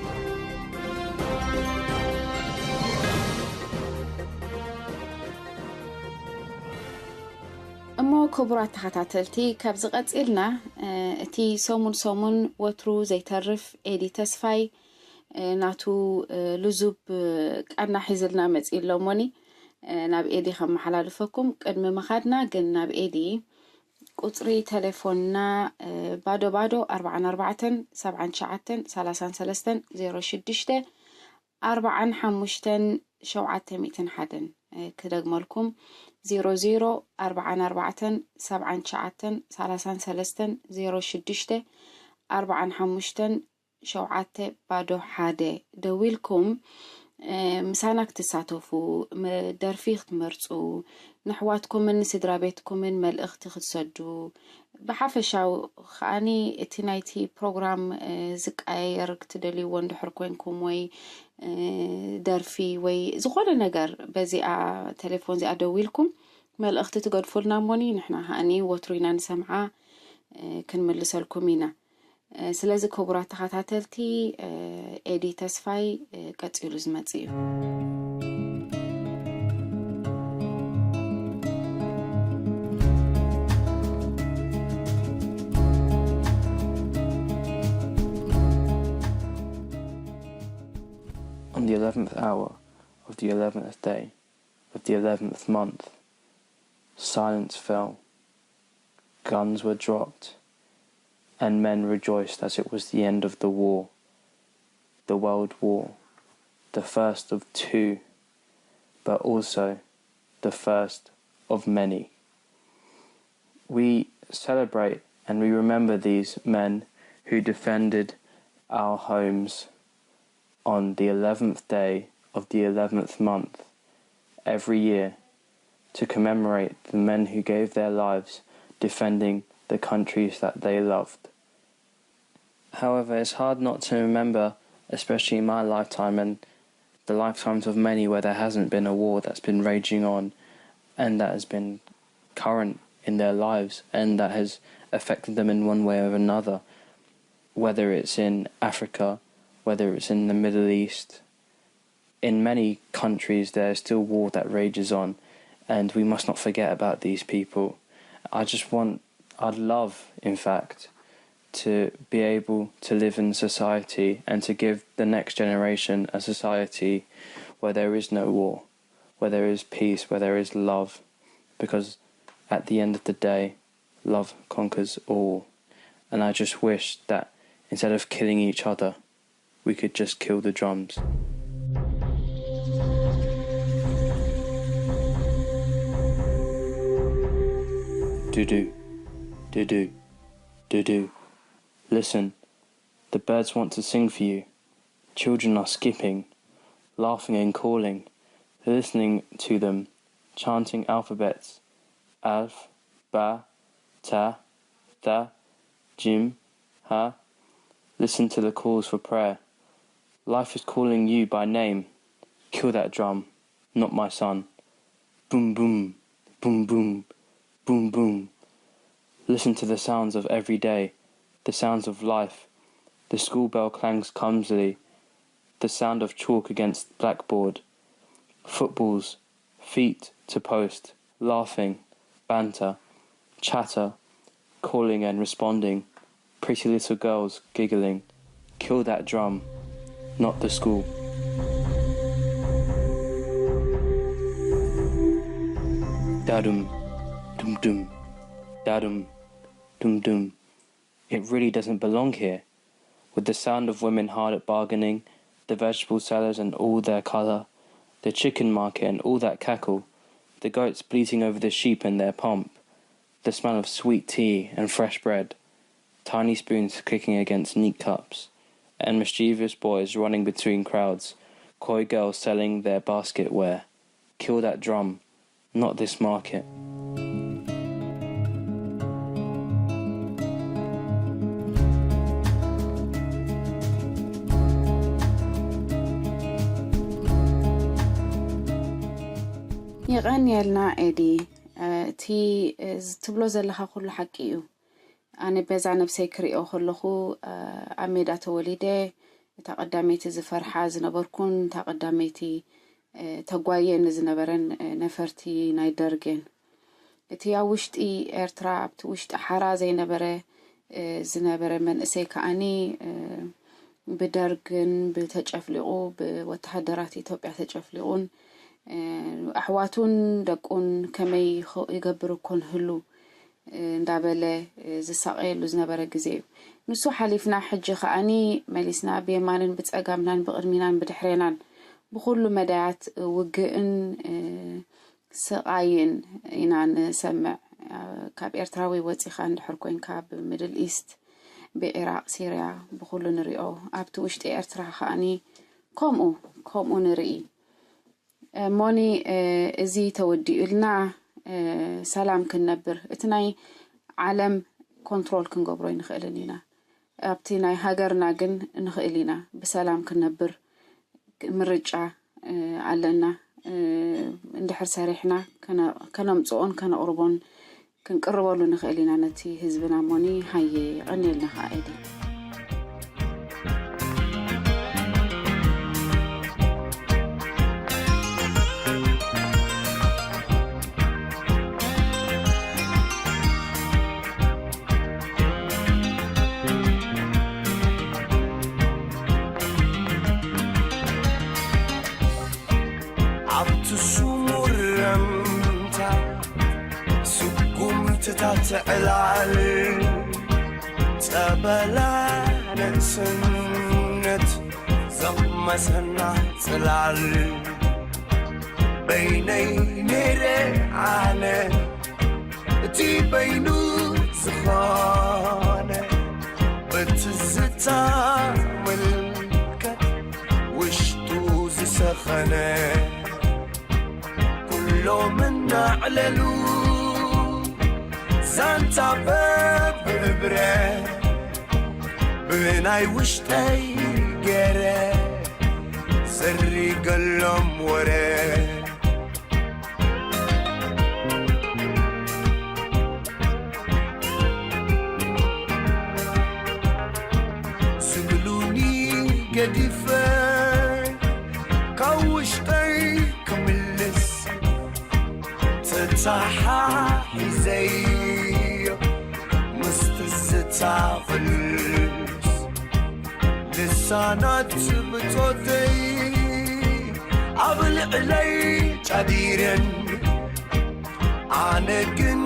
እሞ ክቡራት ተኸታተልቲ፣ ካብዚ ቀጺልና፣ እ፣ እቲ ሰሙን ሰሙን ወትሩ ዘይተርፍ ኤዲ ተስፋይ፣ እ፣ ናቱ፣ እ፣ ልዙብ፣ እ፣ ቃና ሒዝልና መጺኡ ኣሎ እሞኒ፣ እ፣ ናብ ኤዲ ከመሓላልፈኩም። ቅድሚ ምኻድና ግን ናብ ኤዲ፣ ቁጽሪ ተሌፎንና፣ እ፣ ባዶ ባዶ ኣርባዓን ኣርባዕተን ሰብዓን ትሽዓተን ሰላሳን ሰለስተን ዜሮ ሽዱሽተ ኣርባዓን ሓሙሽተን ሸውዓተ ሚእትን ሓደን፣ እ፣ ክደግመልኩም፣ ዜሮ ዜሮ ኣርባዓን ኣርባዕተን ሰብዓን ትሽዓተን ሰላሳን ሰለስተን ዜሮ ሽዱሽተ ኣርባዓን ሓሙሽተን ሸውዓተ ባዶ ሓደ ደዊልኩም፣ እ፣ ምሳና ክትሳተፉ፣ ም-፣ ደርፊ ክትመርጹ፣ ንኣሕዋትኩምን ንስድራ ቤትኩምን መልእኽቲ ክትሰዱ፣ ብሓፈሻዊ ከኣኒ እቲ ናይቲ ፕሮግራም፣ እ፣ ዝቀያየር ክትደልይዎ እንድሕር ኮንኩም ወይ፣ እ፣ ደርፊ ወይ ዝኾነ ነገር በዚኣ ተሌፎን እዚኣ ደዊልኩም መልእኽቲ ትገድፉልና እሞኒ ንሕና ከኣኒ ወትሩ ኢና ንሰምዓ፣ እ፣ ክንምልሰልኩም ኢና። እ፣ ስለዚ ክቡራት ተኸታተልቲ፣ እ፣ ኤዲ ተስፋይ፣ እ፣ ቀጺሉ ዝመጽእ እዩ። On the eleventh hour of the eleventh day of the eleventh month, silence fell. Guns were dropped, and men rejoiced as it was the end of the war, the World War, the first of two, but also the first of many. We celebrate And we remember these men who defended our homes on the eleventh day of the eleventh month every year to commemorate the men who gave their lives defending the countries that they loved. However, it's hard not to remember, especially in my lifetime and the lifetimes of many where there hasn't been a war that's been raging on and that has been current in their lives and that has affected them in one way or another, whether it's in Africa, whether it's in the Middle East. In many countries, there is still war that rages on, and we must not forget about these people. I just want, I'd love, in fact, to be able to live in society and to give the next generation a society where there is no war, where there is peace, where there is love. Because at the end of the day, love conquers all. And I just wish that instead of killing each other, we could just kill the drums. Do do, do do, do do. Listen, the birds want to sing for you. Children are skipping, laughing and calling, listening to them, chanting alphabets. Alf, ba, ta, tha, jim, ha. Listen to the calls for prayer. Life is calling you by name. Kill that drum, not my son. Boom, boom, boom, boom, boom, boom. Listen to the sounds of every day, the sounds of life. The school bell clangs clumsily, the sound of chalk against blackboard. Footballs, feet to post, laughing, banter, chatter, calling and responding, pretty little girls giggling. Kill that drum, not the school. Dadum, dum dum, dadum, dum dum. It really doesn't belong here. With the sound of women hard at bargaining, the vegetable sellers and all their colour, the chicken market and all that cackle, the goats bleating over the sheep and their pomp, the smell of sweet tea and fresh bread, tiny spoons clicking against neat cups, and mischievous boys running between crowds, coy girls selling their basket ware. Kill that drum, not this market. የቐንየልና ኤዲ። እቲ ትብሎ ዘለኻ ኩሉ ሓቂ እዩ። ኣነ በዛ ነብሰይ ክሪኦ ከለኹ ኣብ ሜዳ ተወሊደ፣ እታ ቀዳመይቲ ዝፈርሓ ዝነበርኩን እታ ቀዳመይቲ ተጓየ ንዝነበረን ነፈርቲ ናይ ደርግ እየን። እቲ ኣብ ውሽጢ ኤርትራ ኣብቲ ውሽጢ ሓራ ዘይነበረ ዝነበረ መንእሰይ ከኣኒ ብደርግን ብተጨፍሊቑ ብወተሃደራት ኢትዮጵያ ተጨፍሊቑን ኣሕዋቱን ደቁን ከመይ ይገብር እኮ ንህሉ እንዳበለ ዝሳቐየሉ ዝነበረ ግዜ እዩ። ንሱ ሓሊፍና ሕጂ ከኣኒ መሊስና ብየማንን ብጸጋምናን ብቕድሚናን ብድሕሬናን ብኹሉ መዳያት ውግእን ስቓይን ኢና ንሰምዕ። ካብ ኤርትራዊ ወጺኻ እንድሕር ኮንካ ብሚድል ኢስት ብዒራቕ ሲርያ ብኹሉ ንሪኦ ኣብቲ ውሽጢ ኤርትራ ከኣኒ ከምኡ ከምኡ ንርኢ። ሞኒ እዚ ተወዲኡልና ሰላም ክንነብር እቲ ናይ ዓለም ኮንትሮል ክንገብሮ ኣይንኽእልን ኢና። ኣብቲ ናይ ሃገርና ግን ንኽእል ኢና ብሰላም ክንነብር ምርጫ ኣለና። እንድሕር ሰሪሕና ከነምፅኦን ከነቕርቦን ክንቅርበሉ ንኽእል ኢና ነቲ ህዝብና። ሞኒ ሃየ የቐንየልና ከዓ ኤዲ። ኣብቲ ስሙር ረምታ ስጉምትታት ዕላል ጸበላ ንእስነት ዘቕመሰና ጽላል በይነይ ነይረ ኣነ እቲ በይኑ ዝኾነ ብትዝታ ምልከት ውሽጡ ዝሰኸነ ኩሎም እናዕለሉ ዛንታ በብብረ ብናይ ውሽጠይ ገረ ዘሪገሎም ወረ ዝብሉኒ ገዲፈ ካብ ውሽጠይ ክምልስ ተተሓሒዘዮ ምስ ትዝታ ክልስ ልሳናት ብጾተይ ኣብ ልዕለይ ጫዲረን ኣነ ግን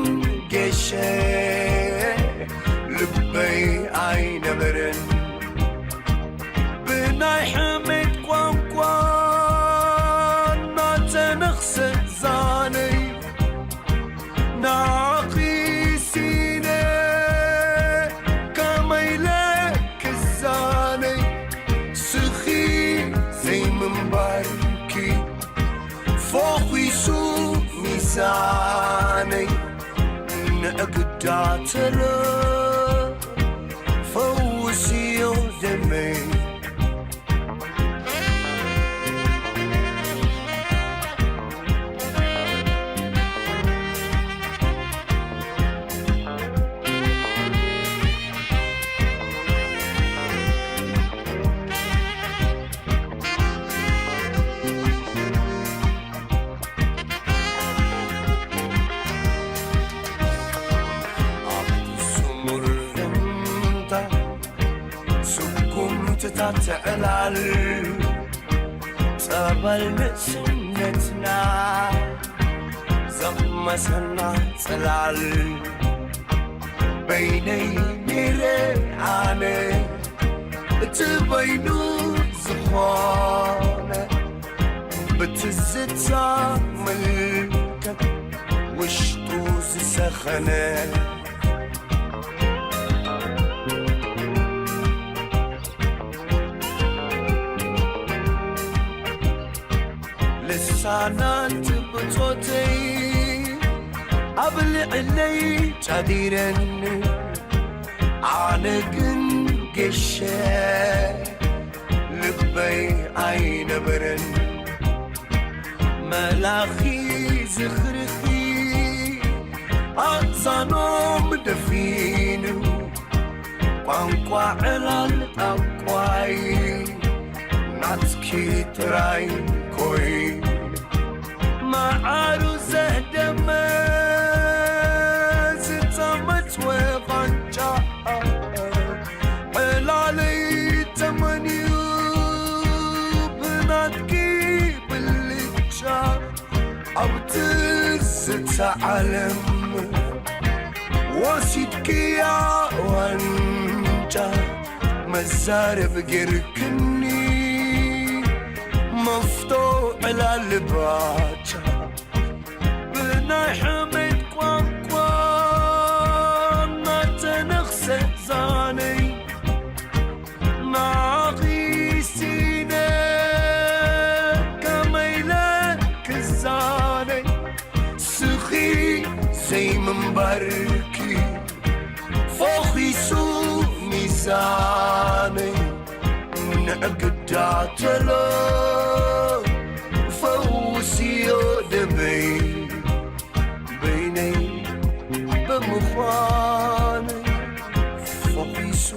ገሸ ልበይ ኣይነበረን ብናይ ሕሜት ቋንቋ እናተነኽሰ ዛነይ ናኺሲነ ከመይ ኢለ ክዛነይ ስኺ ዘይምንባርኪ ፈኺሱ ሚዛነይ ንእግዳ ተሎ ፈውስዮ ደመይ ኣብቲ ስሙር እምታ ስጉምትታት ትዕላል ጸበል ንእስነትና ዘቕመሰና ጽላል በይነይ ነይረ ኣነ እቲ በይኑ ዝኾነ ብትዝታ ምልከት ውሽጡ ዝሰኸነ ልሳናት ብጾተይ ኣብ ልዕለይ ጫዲረን ኣነ ግን ገሸ ልበይ ኣይነበረን መላኺ ዝኽርኺ ኣእዛኖም ደፊኑ ቋንቋ ዕላል ጣቋይ ናትኪ ጥራይ ኮይን መዓሩ ዘህደመ ዝተመትወ ቓንጫ ዕላለይ ተመንዩ ብናትኪ ብልጫ ኣብ ትዝታ ዓለም ወሲድክያ ዋንጫ መዛረብ ጌርክኒ መፍቶ ዕላል ባጫ ብናይ ሕሜት ቋንቋ እናተነኽሰ ዛነይ ናቒሲነ ከመይ ኢለ ክዛነይ ስኺ ዘይምንባርኪ ፈኺሱ ሚዛነይ ንዕግዳ ተሎ ፈውስዮ ደመይ በይነይ ብምዃነይ ፈኺሱ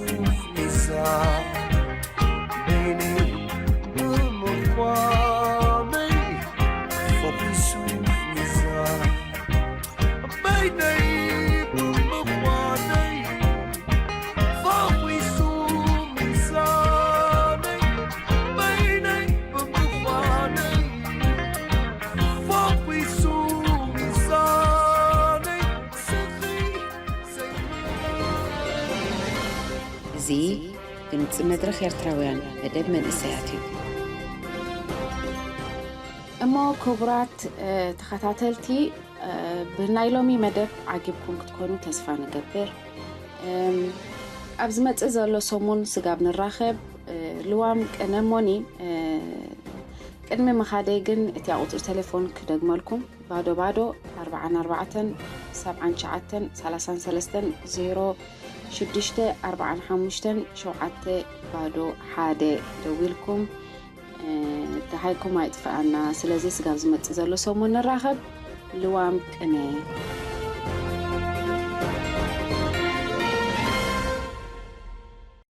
ሚዛን በይነይ ብምዃነይ ፈኺሱ ሚዛን በይነይ ብምዃነይ ፈኺሱ ሚዛነይ በይነይ ብምዃነይ ፈኺሱ ሚዛነይ ስኺ ዘይምንባር እዚ ድምፂ መድረኽ ኤርትራውያን መደብ መንእሰያት እዩ። እሞ ክቡራት ተኸታተልቲ ብናይ ሎሚ መደብ ዓጊብኩም ክትኮኑ ተስፋ ንገብር። ኣብ ዝመጽእ ዘሎ ሰሙን ስጋብ ንራኸብ። ልዋም ቅነ ሞኒ። ቅድሚ ምኻደይ ግን እቲ ቁጽሪ ቴሌፎን ክደግመልኩም። ባዶ ባዶ ኣርባዓን ኣርባዕተን ሰብዓን ትሽዓተን ሰላሳን ሰለስተን ዜሮ ሽዱሽተ ኣርባዓን ሓሙሽተን ሸውዓተ ባዶ ሓደ ደዊልኩም ደሃይኩም ኣይጥፍኣና። ስለዚ ስጋብ ዝመጽእ ዘሎ ሰሙን ንራኸብ። ልዋም ቅነ።